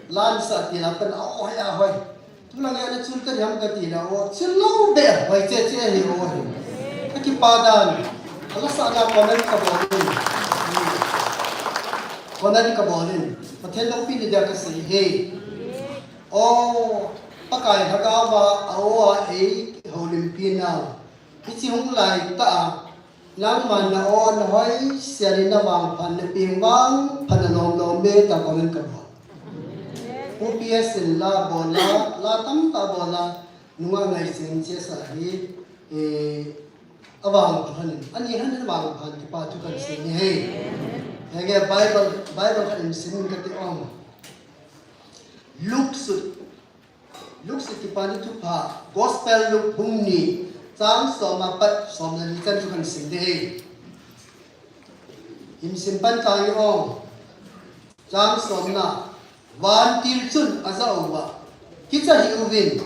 la nasa tila pat a, o, hoi a hoi. Tulang a nachun tadiham katile, o, chun lou beh, hoi che che hi, o, hi. Kakipah dan. Alasah na comment kabol in. Comment kabol in. Pathen loupina dia kasei hi. O, Pakai Lhagao va, a o a eihoulimpi nau. Hiche hung lai tah a, nangman na o nahoi sel in navangphat napeng vangphat nalom lom e tia comment kabol. Pu P S in la bol a, la tamtah bol a, nunga ngaichan chesa hi, eh, avangphat in, ani han avangphat in kipa thu kahin sei nahi. Henge Bible, Bible kahin sim kati o. Luke sut Luke sut Kipana Thupha, Gospel Luke bung ni, chang som apat som le li chan chu kahin sim ding ahi. Hin sim pan tang o. Chang somna, vantil chun ajah uva, kicha hih uvin,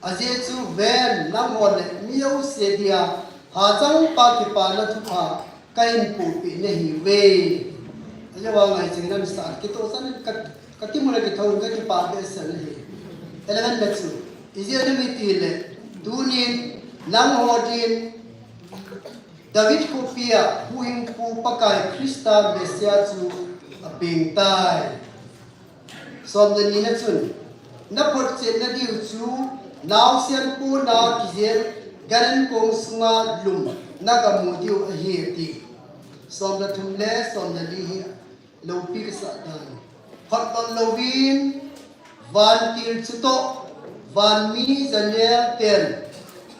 ajeh chu ven, nangho le mi jouse dia, hachangpa kipana thupha, kahin pohpeh nahiuve. Ajeh chu ngaichan nasa, kitoh chan ka, kati mu le kithou in kakipah behseh nahi. Eleven na chu, ijeh inem itile, tunin, nangho din, David khopia, huhhingpu Pakai Christa Messiah chu apeng tai. Som le ni na chun, naphotchetna diu chu, naosen pona kijel, gan ankong sunga lum, nagamu diu ahi ati. Som le thum le som le li hi, loupi kasah dan. Phatdoh louvin, vantil chutoh, vanmi janel ten,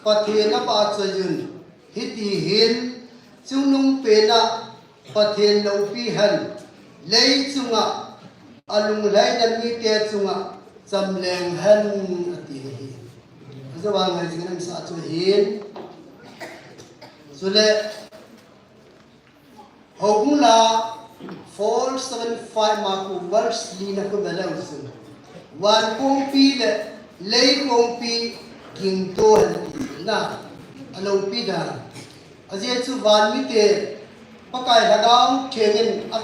Pathen avahchoi un, hiti hin, chungnungpena, Pathen loupi hen, lei chunga, alunglhaina mite chunga, chamleng hen, ati nahi. Ajeh chu ngaichan nasa chu hin. Chule, Houbung la four seven five ma khu verse li na khu bela usun. Van kongpi le lei kongpi gingto hen na. Aloupi dan. Ajeh chu vanmite Pakai Lhagao Theng in a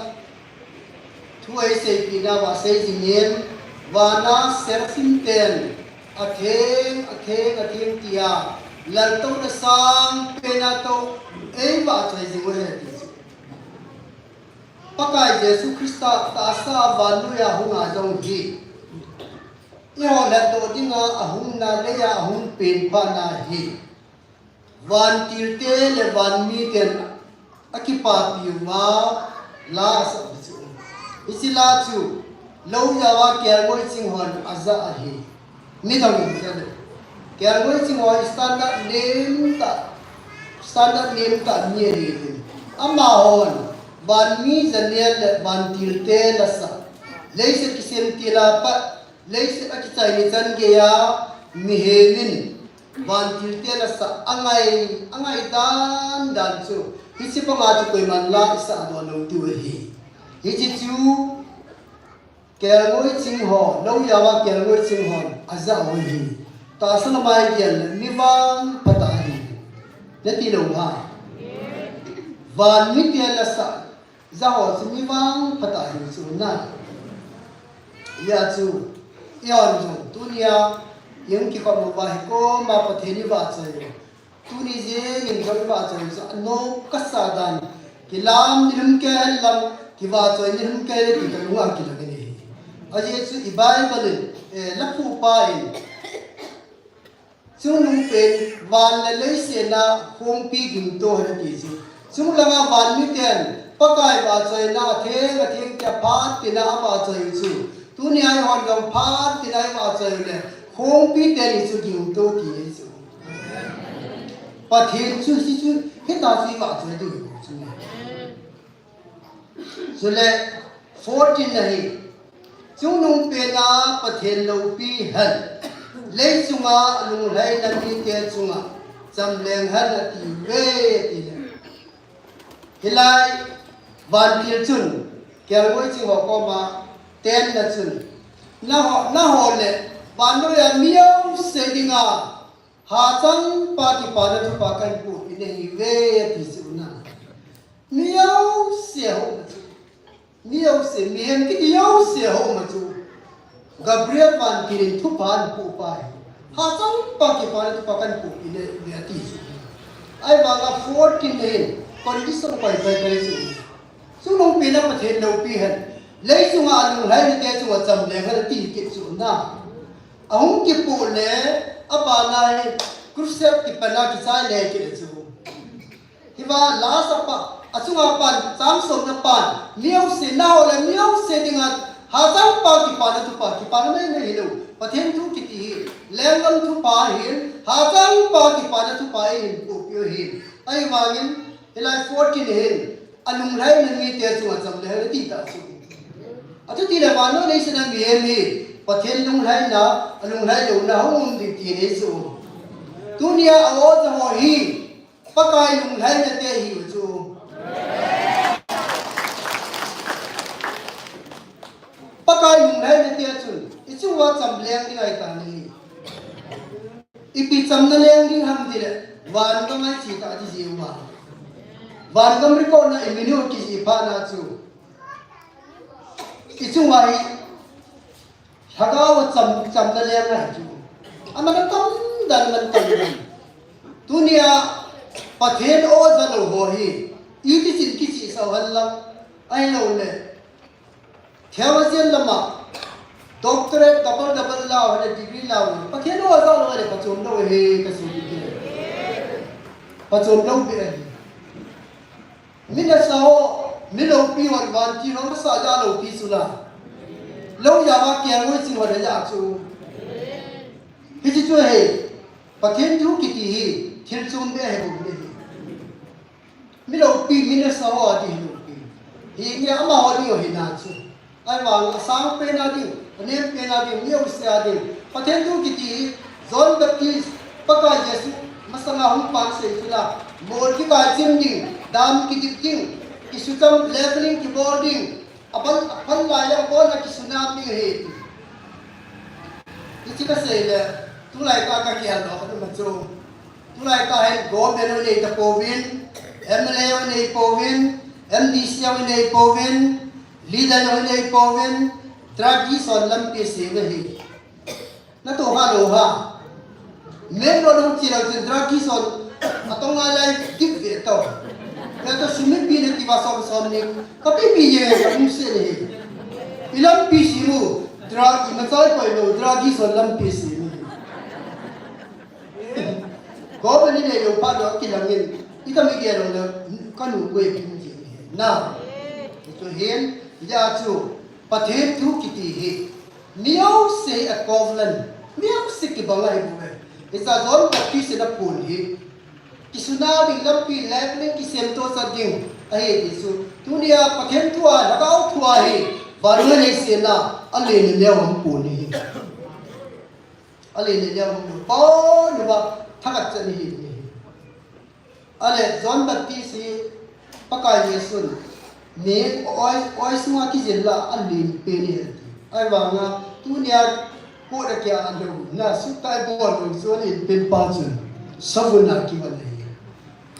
Thu eiseipeh nauva seijing in, vana seraphim ten, atheng, atheng, atheng tia, laltouna sangpen a tou, eivahchoi jing uve ti chu. Pakai Jesu Christa tahsa a vannoiya hung a jong hi. Eiho lhatdoh dinga ahungna leiya ahung pen phatna hi. Vantilte le vanmiten akipapi uva la asah u chu. Hiche la chu, lou jaova kelngoi ching hon ajah ahi. Midang in jale. Kelngoi ching ho standard nem tah, standard nem tah mi ahi. Amahon, vanmi janel le vantilte la asah. Leiset kisem til a pat, leiset akichai ni chan geiya, mihem in, Vantilte la asah angai, angai dan dan chu. Hiche banga chu koiman la isah doh lou diu ahi. Hiche chu kelngoi ching ho, lou jaova kelngoi ching hon ajah u ahi. Tahsa lama igel le mi vangpha tah ahi. Nati lou ham? Vanmite la asah Jaho chu mi vangpha tah ahi chu na. Hijeh chun, eihon jong, tunia, ihung kikhom uva hi koma Pathen ivahchoi u. Tuni jengin jong ivahchoi u chu, anom kasa dan. Kilam nilhum kei hen lang, kivahchoi nilhum kei ti kalunga kilang in ahi. Ajeh chu i Bible in, eh, Laphupa in, Chungnungpen van le leiset a khongpi gingto hen ati chu. Chunglanga vanmiten Pakai vahchoina atheng atheng tia phat tina avahchoi u chu. Tunia eihon jong phat tina ivahchoi u le khongpi teni chu gingto ti ahi chu. Pathen chu hichu, hitia chu ivahchoi diu ahi chu. Chule fourteen na hi, Chungnungpena Pathen loupi hen, leichunga lunglhaina mite chunga chamleng hen ati uve, ati le. Hilai vantil chun, kelngoi ching ho koma, ten na chun, nangho, nangho le, vannoiya mi jouse dinga, Hachangpa kipana thupha kahin pohpeh nahiuve, ati chu na. Mi jouse ho na chu. Mi jouse, mihem kiti jouse ho ma chu Gabriel vantil in thupha ahin pu pa hi. Hachangpa kipana thupha kahin pu pi e, ati chu. Ahivanga fourteen hin condition koi koi koi chu. Chuleh Pathen loupi hen. Leichunga alunglhaina te chu acham leng hen ati kit chu na. Ahung kipu le, abana hi crusade kipana kichai le kit chu. Hiva last a pa, achunga pan, chang somna pan, mi jouse, nao le mi jouse dinga, hachangpa kipana thupha, kipana nei nei hilou. Pathen thu kiti hi, lenggam thupha hin, hachangpa kipana thupha hin, pu pi u hin. Ahivangin, hilai fourteen hin, alunglhaina mite chunga cham le hen ati ta chu. Achuti le vannoi leiset a mihem hi, Pathen lunglhaina, alunglhai louna hung um ding ti nei chu. Tunia a-o ja ho hi, Pakai lunglhaina te hiu chu. Pakai lunglhaina te chun, ichunga cham leng ding ahi tai. Ipi chamna leng ding ham tile, vangam ahi ti ta ti jiu ma. Vangam record na iminu kijih phat na chu. Ichunga hi, Lhagao cham, chamna leng ahi chu. Aman atam dan, aman atam dan. Tunia Pathen o ja lou ho hi, iti chin kichih sah hen lang, ahilou le. Theologian lama, doctorate, double, double la, le degree la, Pathen o ja lou le, phachom lou hi, kasei kit e. Phachom lou beh ahi. Mi nasa ho, mi loupi ho, vantil ho, masa ja loupi chu la. Lou ja va kiang ngoi ching ho le ja chu. Hiche chu hi, Pathen thu kiti hi, thil chom beh ahi bou ahi. Mi loupi, mi nasa ho ati hi loupi. Hi nge amaho ding ahi na chu. Ahivang asang pen a ding, anem pen a ding, mi jouse a ding. Pathen thu kiti hi, John Baptist, Pakai Jesu, masanga hung pan sei chu la, mol kikai chim ding, dam kidip ding, kisucham leveling kibol ding, aphal, aphal lai a abon a kisuna ding ahi. Hiche kasei le, tulai tah a kakihal doh khat um a chu. Tulai tah hin government u nei tapouvin, M L A u nei pouvin, M D C u nei pouvin, leader u nei pouvin, drug addiction lampi sem ahi. Natoh kha lou ham. Main road hung che lou chun drug addiction atong a lai dip ve tau. Natoh sum ipi nati uva som som ni. Kapi pi jeng e kalungset ahi. Ilampi sem u, drug imacha ikoi lou, drug addiction lampi sem u. Government in eilou phat lou kilangin, itam igel lou le, kanu koi pin ji. Na. Hichu hin, ija chu, Pathen thu kiti hi. Mi jouse a covenant. Mi jouse kibang ahi bou ve. Hicha John Baptist in apon hi. Kisuna ding lampi leveling kisemtoh sah ding. Ahi ti chu. Tunia Pathen thu a, Lhagao thu a hi. Vannoi leiset a, alen le neo a apon hi. Alen le neo a apon. Pon uva, thakhat chan hi. Ale John Baptist hi Pakai Jesun, mi oi, oi sunga kijil la alen pen ahi. Ahivanga tunia court a kia alou, na sutta ibol lou chu alen pen pa chun, savun a kivon ahi.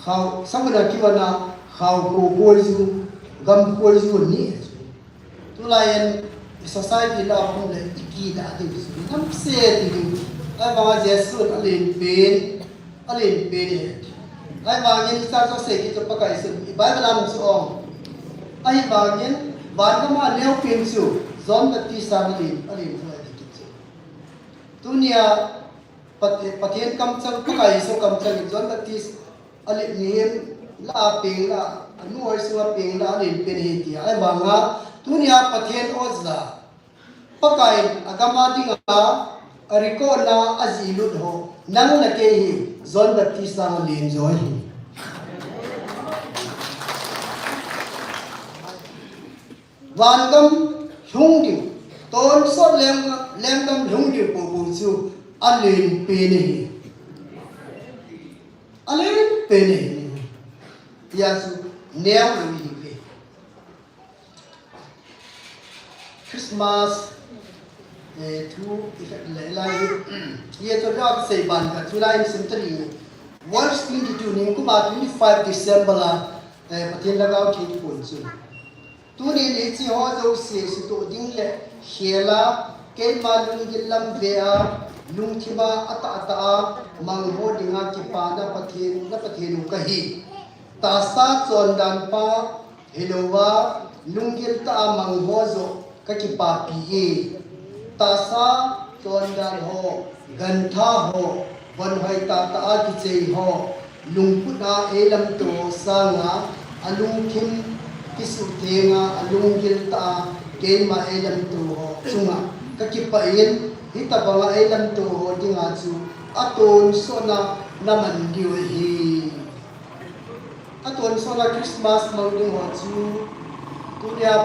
Khao, savun a kivon a, khao ko koi chu, gam koi chu ni. Tulai in society la um le ikidah ding chu, namse ti ding. Ahivanga Jesun alen pen, alen pen ahi. Ahivangin icha chu sei kit chu Pakai Jesun, i Bible a um chu ong. Ahivangin, vangam a neo pen chu, John Baptist a alen, alen chu ahi kit chu. Tunia, Pat-, Pathen kamchang, Pakai Jesu kamchang in John Baptist alen, mihem la a peng la, anu oi sunga peng la alen pen ahi tia. Ahivanga, tunia Pathen o ja, Pakai in agam a dinga, arecord na ajih lut ho, nang le kei hi, John Baptist a alen jo ahi. Vangam lhung ding, tonsot leng, lenggam lhung ding popo chu alen pen ahi. Alen pen ahi. Tia chu neo lou ahi ve. Christmas, eh, thu ihet le lai. Ye to ra sei ban ka chu lai sim tari. Verse twenty-two, nikum a twenty-five December a, eh, Pathen Lhagao theng pon chu. Tunin hiche ho jouse sutoh ding le khel a, keima lunggil lam ve a, lungthim a atah tah a mang ho dinga kipana Pathen, na Pathen u kahi. Tahsa chondan pa hilouva, lunggil tah a mang ho joh kakipapi e. Tahsa chondan ho, gantha ho, von hoi tah tah a kichei ho, lungput a eilamto ho sanga, alungthim kisuthenga, alunggil tah a keima eilamto ho chunga kakipah in, hitobanga eilamto ho dinga chu atonsotna naman diu ahi. Atonsotna Christmas mang ding ho chu, tunia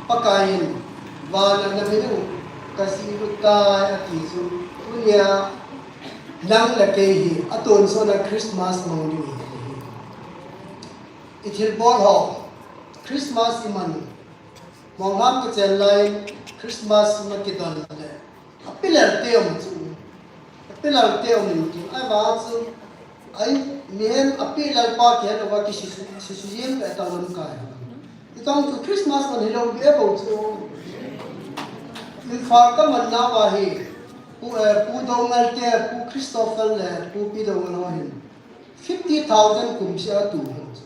Pakaiyin vana namin u kajihlut tai ati chu, tunia nang le kei hi atonsotna Christmas mang ding hi. Ithilbol ho, Christmas iman, Monglam kichen lai Christmas ima kidon le, apilal te um chu, apilal te um in tin, ahivang chu, ai, mihem apilal pa kihelouva kisisuh, sisuh jeng le tao lamkai. Itong chu Christmas man hilou beh bou chu. Imphal kaman nauva hi, Pu, eh, Pu Doungel te, Pu Christopher le Pu Pi Doungel ho hin fifty thousand kum seh a tu ho chu.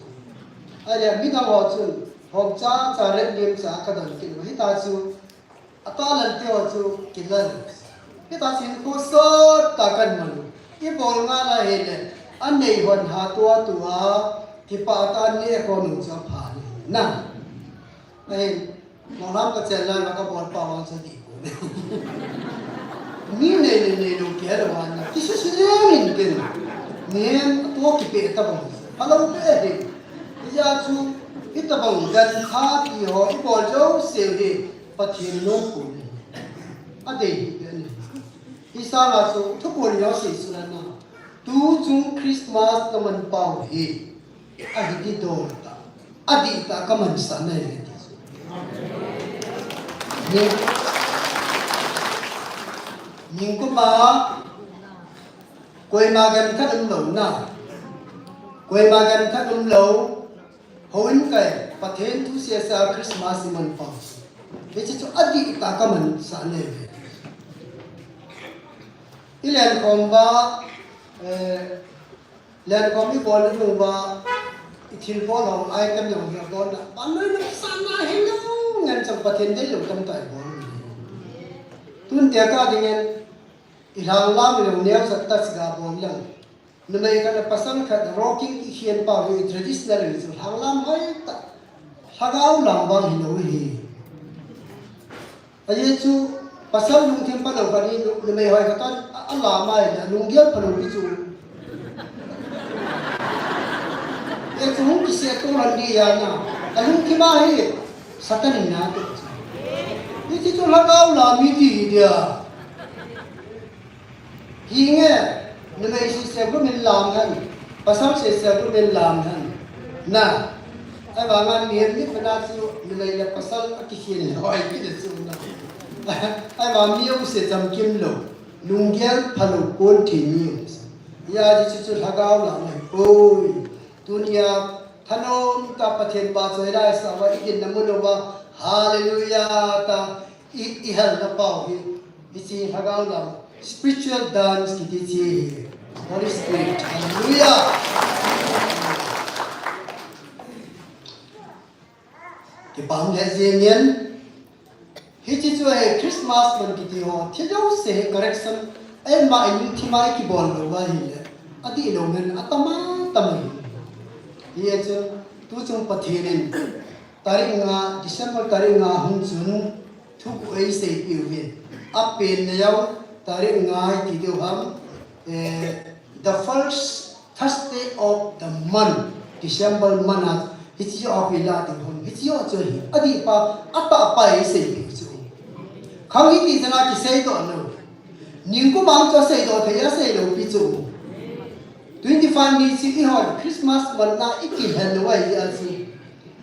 Ahile midang ho chun, hom cha cha ret lim cha kadon kit uva. Hita chu, atalal te ho chu kilal. Hita chu hinkho sot tah a kaman u. Ibol ngal ahile, anei hon hatah a tua, kipah tah a neh kon u chu apha ahi. Na. Ahin, Monglam kachen lai uva kabol pa vang chu dih pon. Mi nei le neilou kihelou vang na, kisisuh jeng in tin. Nen, atua kipeh tabang. Phalou beh ahi. Hijeh chun, hitobang gantha ti ho, ibol jouse hi, Pathen nom pon ahi. Adei hi beh ahi. Hisanga chu, thuphon jouse suhna. Tuchung Christmas kaman pau hi. Ahi dol tah, adih tah a kamansah nai ve ti chu. Ni, ningkum a, koima gantha umlou na. Koima gantha umlou. Houin kai, Pathen thu sese a Christmas iman pau. Hiche chu adih tah a kamansah nai ve. Ilen khom uva, eh, Lenkhom ibol nung uva, ithilbol ho item jong hi abol na. Banloi nung sana hilou ngen chang Pathen deilou tamtah ibol. Tun tia ka dingin, ilhanglam ilou neo sat touch ga bol lang. Numei khat le pasal khat rocking kikhen pau hi traditional hi chu lhanglam hoitah. Lhagao lam vang hilou hi. Ajeh chu pasal lungthim phalou khat hi nu-, numei hoi khat toh a, alam ahile, alunggel phalou pi chu. Ajeh chu hung kiseh tol han ding ahi na. Alungthim a hi Satan in na toh chu. Hiche chu lhagao lam hi ti hi dia. Hinge, numei sese gumin lam hen, pasal sese gumin lam hen. Na, ahivanga mihem ni pana chu numei le pasal akikhen loi kit le chu na. Ahivang mi jouse chamkim lou, lunggel phalou kon thei mi jouse. Hijeh chun chu lhagao lam ahi poi. Tunia thanom tah a Pathen vahchoi la isah uva, iginna mun uva, Hallelujah tia i, ihelna pau hi, hiche lhagao lam, spiritual dance kiti chu hi, Holy Spirit. Hallelujah. Kipah lheh jeng in, hiche chu hi Christmas man kiti ho, thil jouse hi correction, eima ilungthim a ikibol lou uva ahile, adih lou ngen, atama tama hi. Hijeh chun, tuchung Pathen in, tarik nga, December tarik nga hung chun, thu eisei piu vin. Apen na jong, tarik nga iti diu ham, eh, the first Thursday of the month, December month a, hiche joh a koi la ding ham, hiche joh chu hi, adih pa, atah pa hi seipi chu. Khang hiti jana kisei doh lou. Ningkum a chu seidoh thei, asei lou pi chu. Twenty-five ni chu eihon Christmas manna ikilhen lou ahi a chu.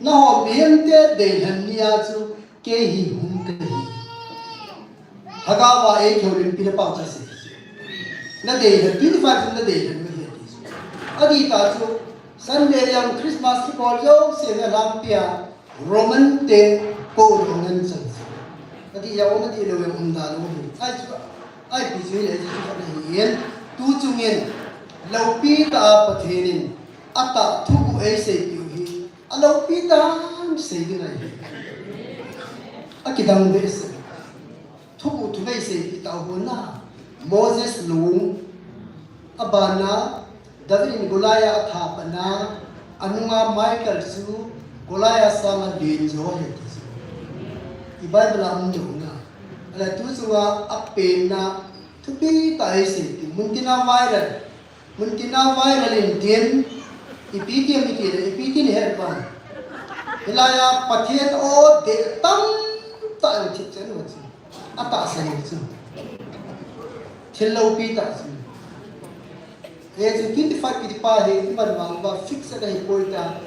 Nahon mihem te deilhen ni a chu, Kei hi hung kahi. Lhagao va eikihoulimpi na pau chu asei. Na deilhen, twenty-five na deilhen na hi ati chu. Adih tah chu, Sunday jong Christmas kibol jouse na lhangpi a, Roman te ko ro ngan chan. Ati ya om ati lo ya um da lo hi. Ai chu, ai pi chu le chu ka na hi yen. Tu chung in, lopi ta Pathen in, ata thu ku ei sei piu hi. A lopi ta sei ding ai. A kidang be sei. Thupu thuvei sei pi tau hon na. Moses lung. Abana David in Goliath athapatna. Anunga Michael chu Goliath sanga din jo he ti chu. I Bible a um jo na. Ala tu chunga apenna thupi ta ei sei pi. Muntina viral. Muntina viral in din, ipi ti, ipi ti, ipi ti ni her pan. Hilaiya Pathen o de tam ta ang thip chen wa chu. Ata sa ni chu. Thil lopi ta chu. He chu twenty five kiti pa he, iman wang ba fix a hi poi ta.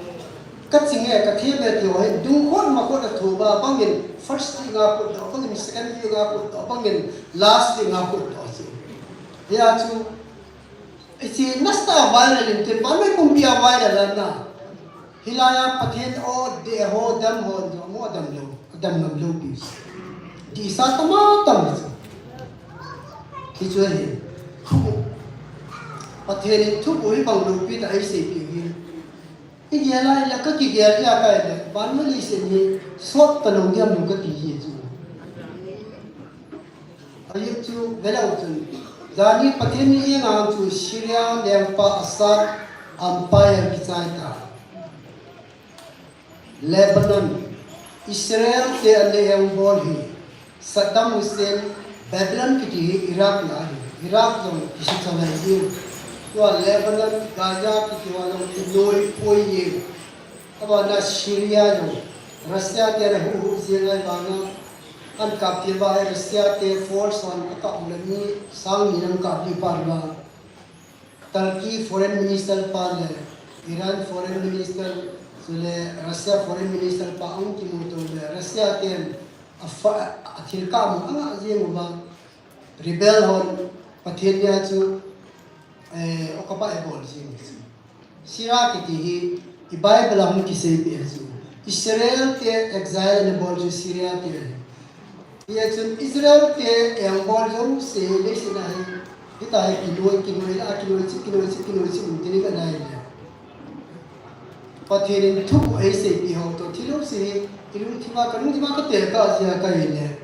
Ka ching e, ka thiem e ti ho he, dung khot ma khot a tho ba, bangin first ti nga khot do, bangin second ti nga khot do, bangin last ti nga khot do chu. He a chu, Hiche nasa viral in tin, vanmei pumpi a viral ana. Hilaiya Pathen o de ho dam ho jo mo dam lo, dam ngam lo pi. Di sa tama tam sa. Hichu hi. Pathen in thu boi bang lo pi ta ei sei pi hi. I gel a ila ka kigel a ka ila. Vanmei leiset hi sot ta lo diam lo ka ti hi chu. Ahi chu, vele u chun. Jani Pathen in i ngang chu Syria lengpa Assad empire kichai ta. Lebanon, Israel te a leng bol hi. Saddam Hussein, Babylon kiti hi Iraq la hi. Iraq jong kisi chalai hi. Tua Lebanon, Gaza kiti wa jong kinoi poi hi. Abana Syria jong, Russia te la hu hu jeng ai bana. An kap ti ba Russia te force on a kap le mi sang ni lam kap ti pa ba. Turkey foreign minister pa le Iran foreign minister, chule Russia foreign minister pa ang kimu to le Russia te a fa, a thil kap mu anga jeng ba. Rebel hon Pathen nia chu, eh, okapa e bol jeng. Syria kiti hi, i Bible a hung kisei pi chu. Israel te exile ana bol chu Syria te. Hia chun Israel te eng bol jong se le sina hi. Hita hi kinoi, kinoi la, kinoi chi, kinoi chi, kinoi chi, um tini ka nai le. Pathen in thu ei sei pi ho to, thilo se hi, ilung thima, ka lung thima ka te ka jia ka hi le.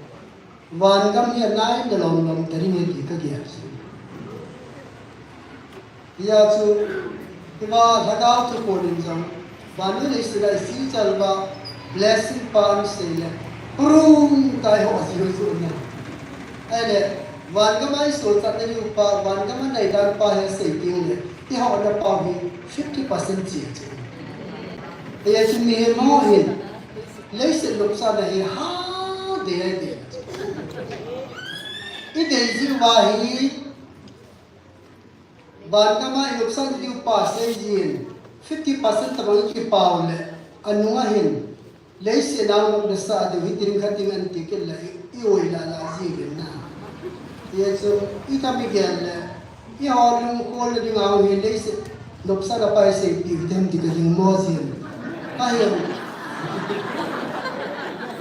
Van gam hi a nai na lom lom ta ding e ti ka gel chu. Hia chu, hiva lhagao chu pon in jong, van ni le sila i si chal va, blessing pa an sei le, prum kai ho si ho chu na. Ai le, van gam ai so chat na liu pa, van gam a nai dan pa he sei ting le, i ho na pa hi fifty percent chi chu. Hia chu mi he mo hin, Leiset nopsahna hi ha de ai de. I dei jiu va hi, van gam a i nopsah diu pa sei jin, fifty percent tabang i kipau le, anung a hin, leiset nau nopsah diu hi ding khat ding an ti kit le, i, i oi la la ji le na. Hia chu, i tam i gel le, Eiho lungkhol na dinga hi leiset nopsahna pa hi seipi u hitam ti ka ding mo jin. Ahin.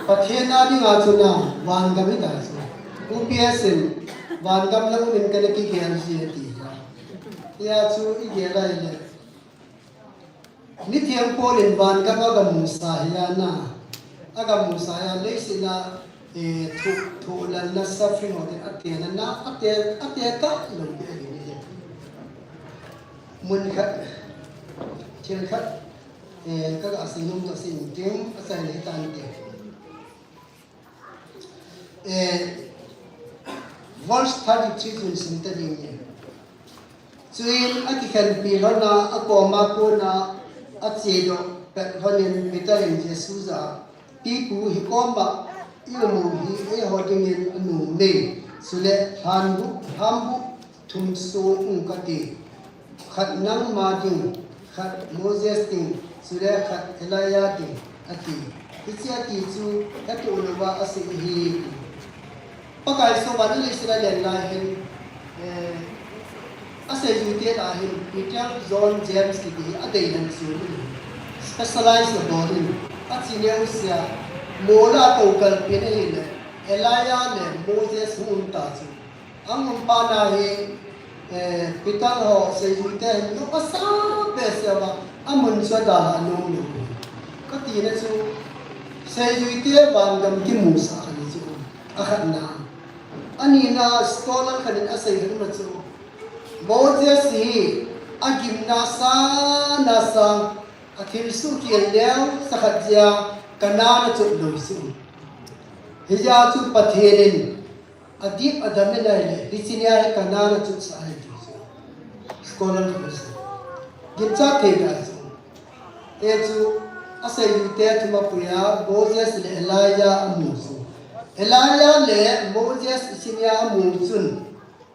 Pathen a dinga chu na van gam hi ta chu. U P S in van gam lang um in ka na kigel ji ati. Hia chu i gel a ile. Mithiang Paul in van gam a gamu sa hi a na, a gamu sa hi a leiset a, eh, thu, thu lan na suffering ho te a te na na, a te, a te ka lo te a ni. Mun khat, thil khat, eh, ka ga sei nom ka sei nom ting, a sai le tan te. Eh, verse thirty-three chun sim ta ding e. Chuin a kikhenpi lhon a, a koma kona a chedoh pet lhon in Peter in Jesu jah a, Pi Pu, hi koma i um u hi eiho dingin a nom e, chule lhanbu, lhanbu thum sung ung kati. Khat nangma ding, khat Moses ding, chule khat Elijah ding, ati. Hiche ati chu, katoh louva asei ahi. Pakai soh a leiset a len lai hin, eh, asei jui te lai hin, Peter, John, James kiti hi adei dan chu. Specialize abol in. Achi neo sia, mola to kalpin ahile, Elijah le Moses hung um ta chu. Ahung um pa na hi, eh, Peter ho, seijuite hin, no asa pe sia ba, amun chu adalha nom lou. Kati na chu, seijuite vangam kimusah khat ni chu, akhat na. Ani na scholar khat in asei khat na chu, Moses hi, agimna sa, na sa, athilsoh khel leu, sakhat jeh a, Canaan achot lou chu. Hijeh a chu Pathen in, adip adam in ahile, hiche nia hi Canaan achotsah ahi ti chu. Scholar khat in asei. Ginchat thei ta chu. E chu, aseilute thum apui a, Moses le Elijah amu chu. Elijah le Moses hiche nia amu chun,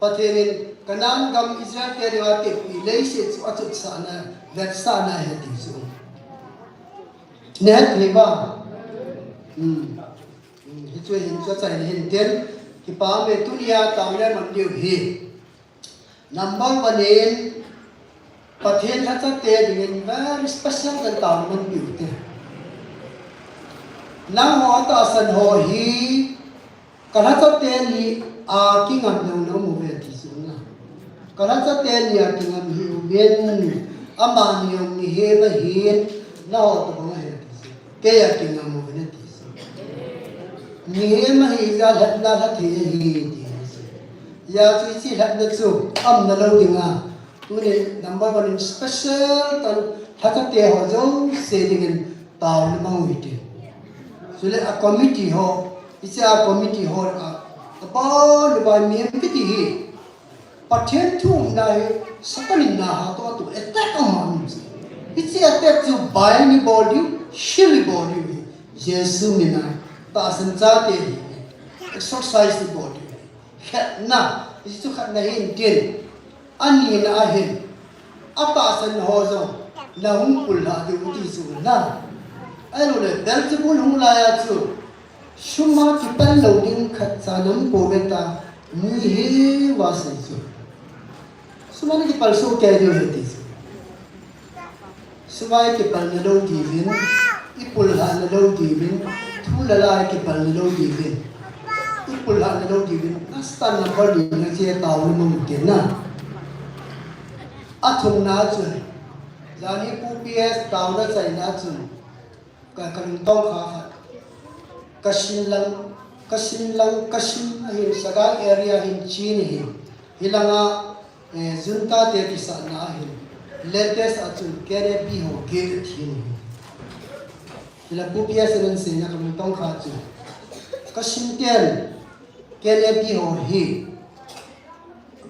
Pathen in Canaan gam Israel te dinga teppi leiset chu achotsahna, vetsahna ahi ti chu. Nahet thei uvam? Hmm. Hmm, hichu hin chu achaina hin tin, kipa ume tunia taona man diu hi. Number one in, Pathen lhachate dingin very special kan taona man diu te. Nangho atahsan ho hi, kalhachate ni a kingam jong na um uve ti chu na. Kalhachate ni a kingam hi uvin, amani jong mihem ahin, naho tobang ahi ti chu. Kei a kingam uve na ti chu. Mihem ahi jeh a lhatna lha thei ahi ti chu. Hijeh chun hiche lhatna chu aumna lou dinga. Tuni number one in special tan lhachate ho jouse dingin taona mang u hite. Chule a committee ho, hiche a committee ho a, abon uva mihem kiti hi. Pathen thu umna hi Satan in naha toh atoh attack aum ahi. Hiche attack chu bind ibol diu, heal ibol diu hi. Jesu mina tahsan chate hi. Exorcise ibol diu hi. Khatna, hichu khatna hin tin. Anina ahin. Atahsan ho jong nahung pullha diu ti chu na. Ahilou le, Beelzebul hung laiya chu. Suma kipal lou ding khatcha naum pouve ta, mihem asei chu. Suma nakipal soh kei diu ahi ti chu. Suma ikipalna lou diuvin, ipullhahna lou diuvin, thu le la ikipalna lou diuvin, ipullhahna lou diuvin, na stand number li na che taona mang u te na. Athumna chu, jani Pu P S taona chaina chu, Ka, ka lungtong kha khat. Kasin lang, Kasin lang, Kasin ahin Sagaing area hin Chin ahin. Hilanga, eh, junta te kisahna ahin. Latest a chun K N A B ho gate athi ahin. Hila Pu P S in aseina ka lungtong kha chu. Kasin ten K N A B ho hi.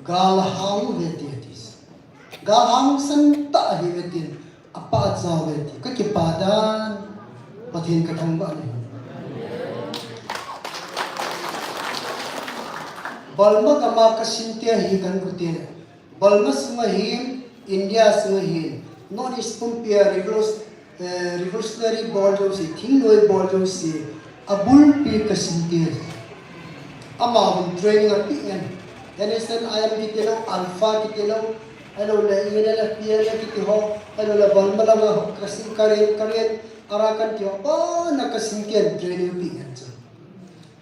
Galhang ve ti ati. Galhang san tah ahi ve tin. Apa chau ve ti, ka kipa dan, Pathen ka thangvah in. Burma gam a Kasin te hi kan gu te, Burma sunga hin, India sunga hin, North East pumpia revolution-, eh, revolutionary bol jouse, thingnoi bol jouse, abulpi Kasin te. Amahon training ape ngen. N S N I M kiti lou, Alpha kiti lou, ahilouleh, N L F, P L A kiti ho, ahilouleh, Burma lama ho, Kasin Karen, Karen, Arakan ti ho, abana Kasin ten training pe ngen chu.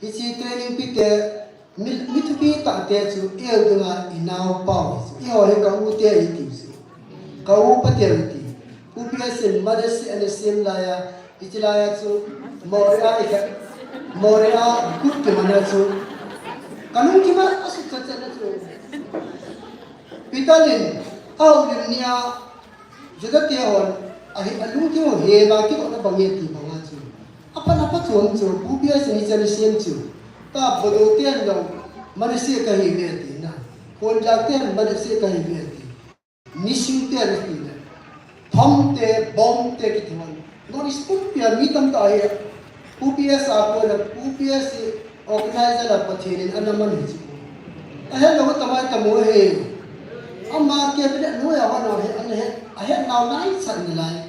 Hiche training pe te, mi, mi thupi tah te chu, i el dinga i naopa u chu. Eiho hi ka u te i ti chu. Ka u pa te i ti. U P S in Manasseh ana sem laiya, Hiche laiya chu, Moriah i kha, Moriah kut kiman a chu, ka lungthim a asut chat chat na chu. Peter in, ahoulim nia, Judah te hon, ahi, alungthim u hema kidona bang e ti banga chu. Aphat aphat chu chu, Pu P S in hiche ana sem chu. Ta bodo ten jong, Manasseh kahi ve ati na. Konjak ten Manasseh kahi ve ati. Missing te ana ti le. Thom te, bomb te kiti hon. North East pumpia mi tamtah hi. U P S a kona, U P S organizer la Pathen in ana man hi chu. Ahet lou tamai tamu hi. Ama cabinet noiya hon hi, ana het, ahet nau nai chan nalai.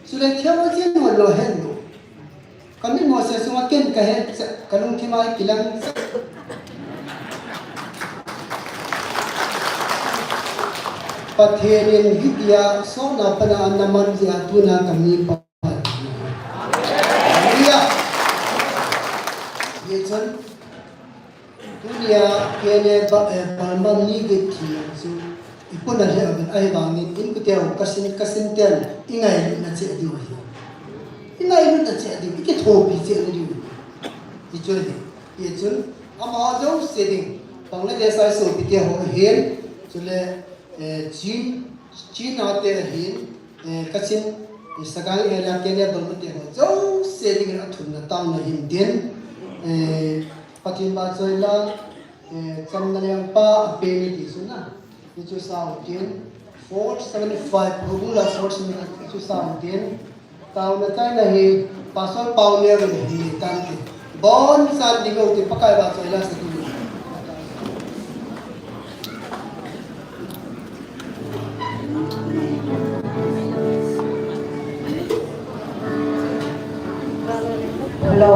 Chule theologian hon lou het lou. Ka mitmo seh sunga ken ka het seh, ka lungthim a kilang seh. Pathen in hitia sona pana ana man jeh a tuna ka mipa. Tunia K N A ba, eh, Burma mi gei thi chu i puna le abin ahi bangin in kuteu kasin, kasin ten i ngailutna cheh diu ahi. I ngailutna cheh diu, i kithopi cheh diu. I chun hi, i chun ama jouse ding, Bangladesh a i sopite ho ahin, chule, eh, Chin, Chin a te ahin, eh, Kachin, eh, Sagaing area, Kenya, Burma te ho jouse dingin athumna taona hin tin, eh, Pathen vahchoi lang, eh, chamna lengpa ape ni ti chu na, hichu sao tin, four seventy five, Google a four seventy five, hichu sao tin, taona chaina hi, Pastor Pauneo in ahin tan tin. Bon san ding o ti Pakai vahchoi lang sa tin. Hello.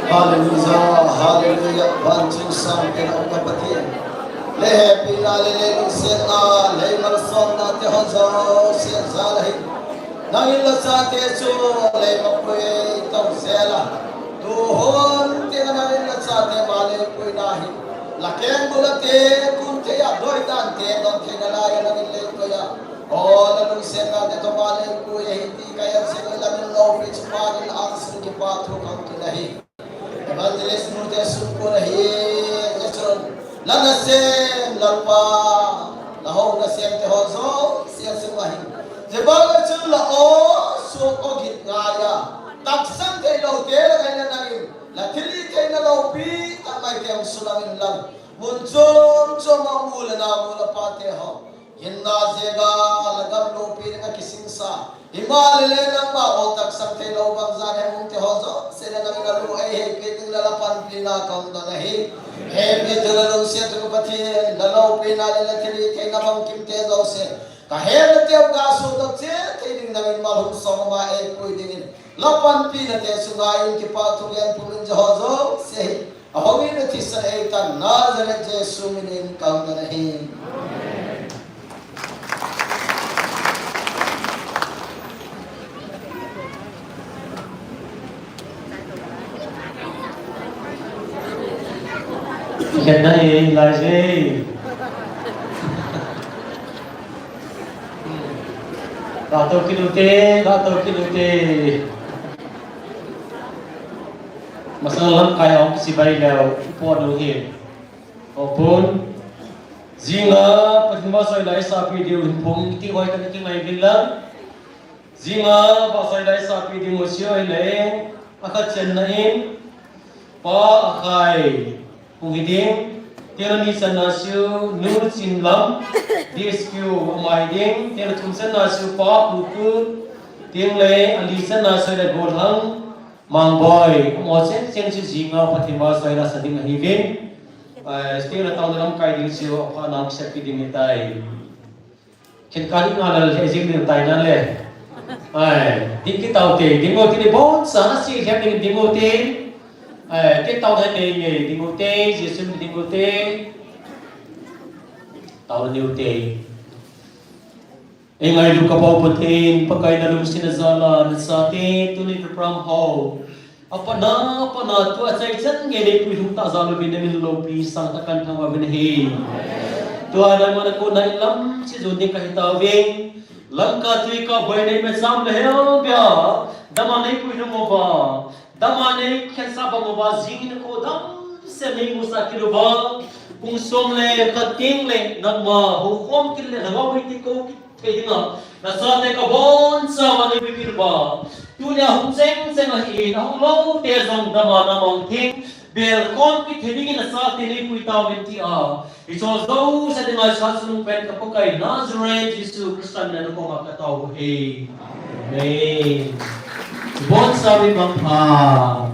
Hallelujah, hallelujah. Vantil sangpen a um ka Pathen, le hepina le le lungsetna, le malsomna te ho jouse jal a hin, nangin la chate chu le mapui tong jel a, tu hon te nangin la chate ma le puina hin, la keng bula te kun te a doi dan te don te na la ya nangin le ko ya. O la lungsetna te to ma le pui hi ti ka ya se la min lo pi chu pa ni la ang sin ki pa thu kang tu la hi. Evangelist nu te sung ko na hi, Jason, la nasem, Lalpa, la ho nasem te ho jouse sung a hin. Je ba la chu la o, su o git nga ya. Taksang te lo te la ngai na nangin, la thili te na lo pi, ta mai te ang su la min lang. Mun chom chom a mu le na mu la pa te ho. Hinna jega, la gam lopi ding a kisingsa. Himahleh nangma o taksang thei lou bang jan he um te ho jouse le nangin alu ei hei pe ding le la panpina kong dong ahi. Hei pe tu la lungset tu Pathen, la lopina le la thilhihtheina bangkim te jouse. Ka hei la teu ka su dok che thei ding nangin mal hung song ma ei pui dingin. La panpina te sunga in kipa thu lian pum in Jehovah jouse. Ahong in a thisan ei tan Nazareth Jesu min in kang tan ahi. Khen na e, lai je. Ka to kinu te, ka to kinu te. Masang lamkai a hung kisibai leu, ipo nu hi. Opun. Jinga Pathen vahchoi la isapi diu hin phong ti hoi kan kingai vin lang. Jinga vahchoi la isapi diu mo si hoi le. Akhat chenna in. Pa Akhai. Hung hi ding. Tena ni channa siu Nu Chinlam. D S Q ama hi ding. Tena thum channa siu Pa Kuku. Ting le ali channa siu le Golhang. Mangboi, amo cheng cheng chu jinga Pathen vahchoi la sa ding ahi vin. Eh, stage la taona lamkai ding chu apha nang sepi ding ahitai. Khen ka ding a la le jing ding tai na le. Ai, ding ki tau te, ding o te ni bon sa na si khen ding ding o te. Ai, ke tau dai te nge ding o te, Jesu min ding o te. Tau ni o te. Ei ngailu ka Pau Pathen, Pakai na lungsetna jal a, na chate, tuni program ho. Apatna, apatna, tua chaichan nge nei pui lhung ta jal uvin na min lopi sang ta kan thangvah uvin ahi. Tua nangma na kona in lam chi jon ding ka hi tauve. Lamkai tui ka boi nei me sam le hel bia. Dama nei pui lhung uva. Dama nei khensa bang uva jing in ko dam se nei musa kit uva. Pung som le khat teng le nangma houkhom kit le lhagao hiti ko kit thei dinga. Na chate ka bonchauva nei pui kit uva. Tunia hung cheng cheng ahi in, ahung lou te jong dama na mang theng. Bel khom kit thei dingin na chate nei pui tauvin tia. Hiche jouse dinga chatchungnung pen ka Pakai Nazareth Jesu Christa min a na koma ka tao u ahi. Amen. Bonchauva mangpha.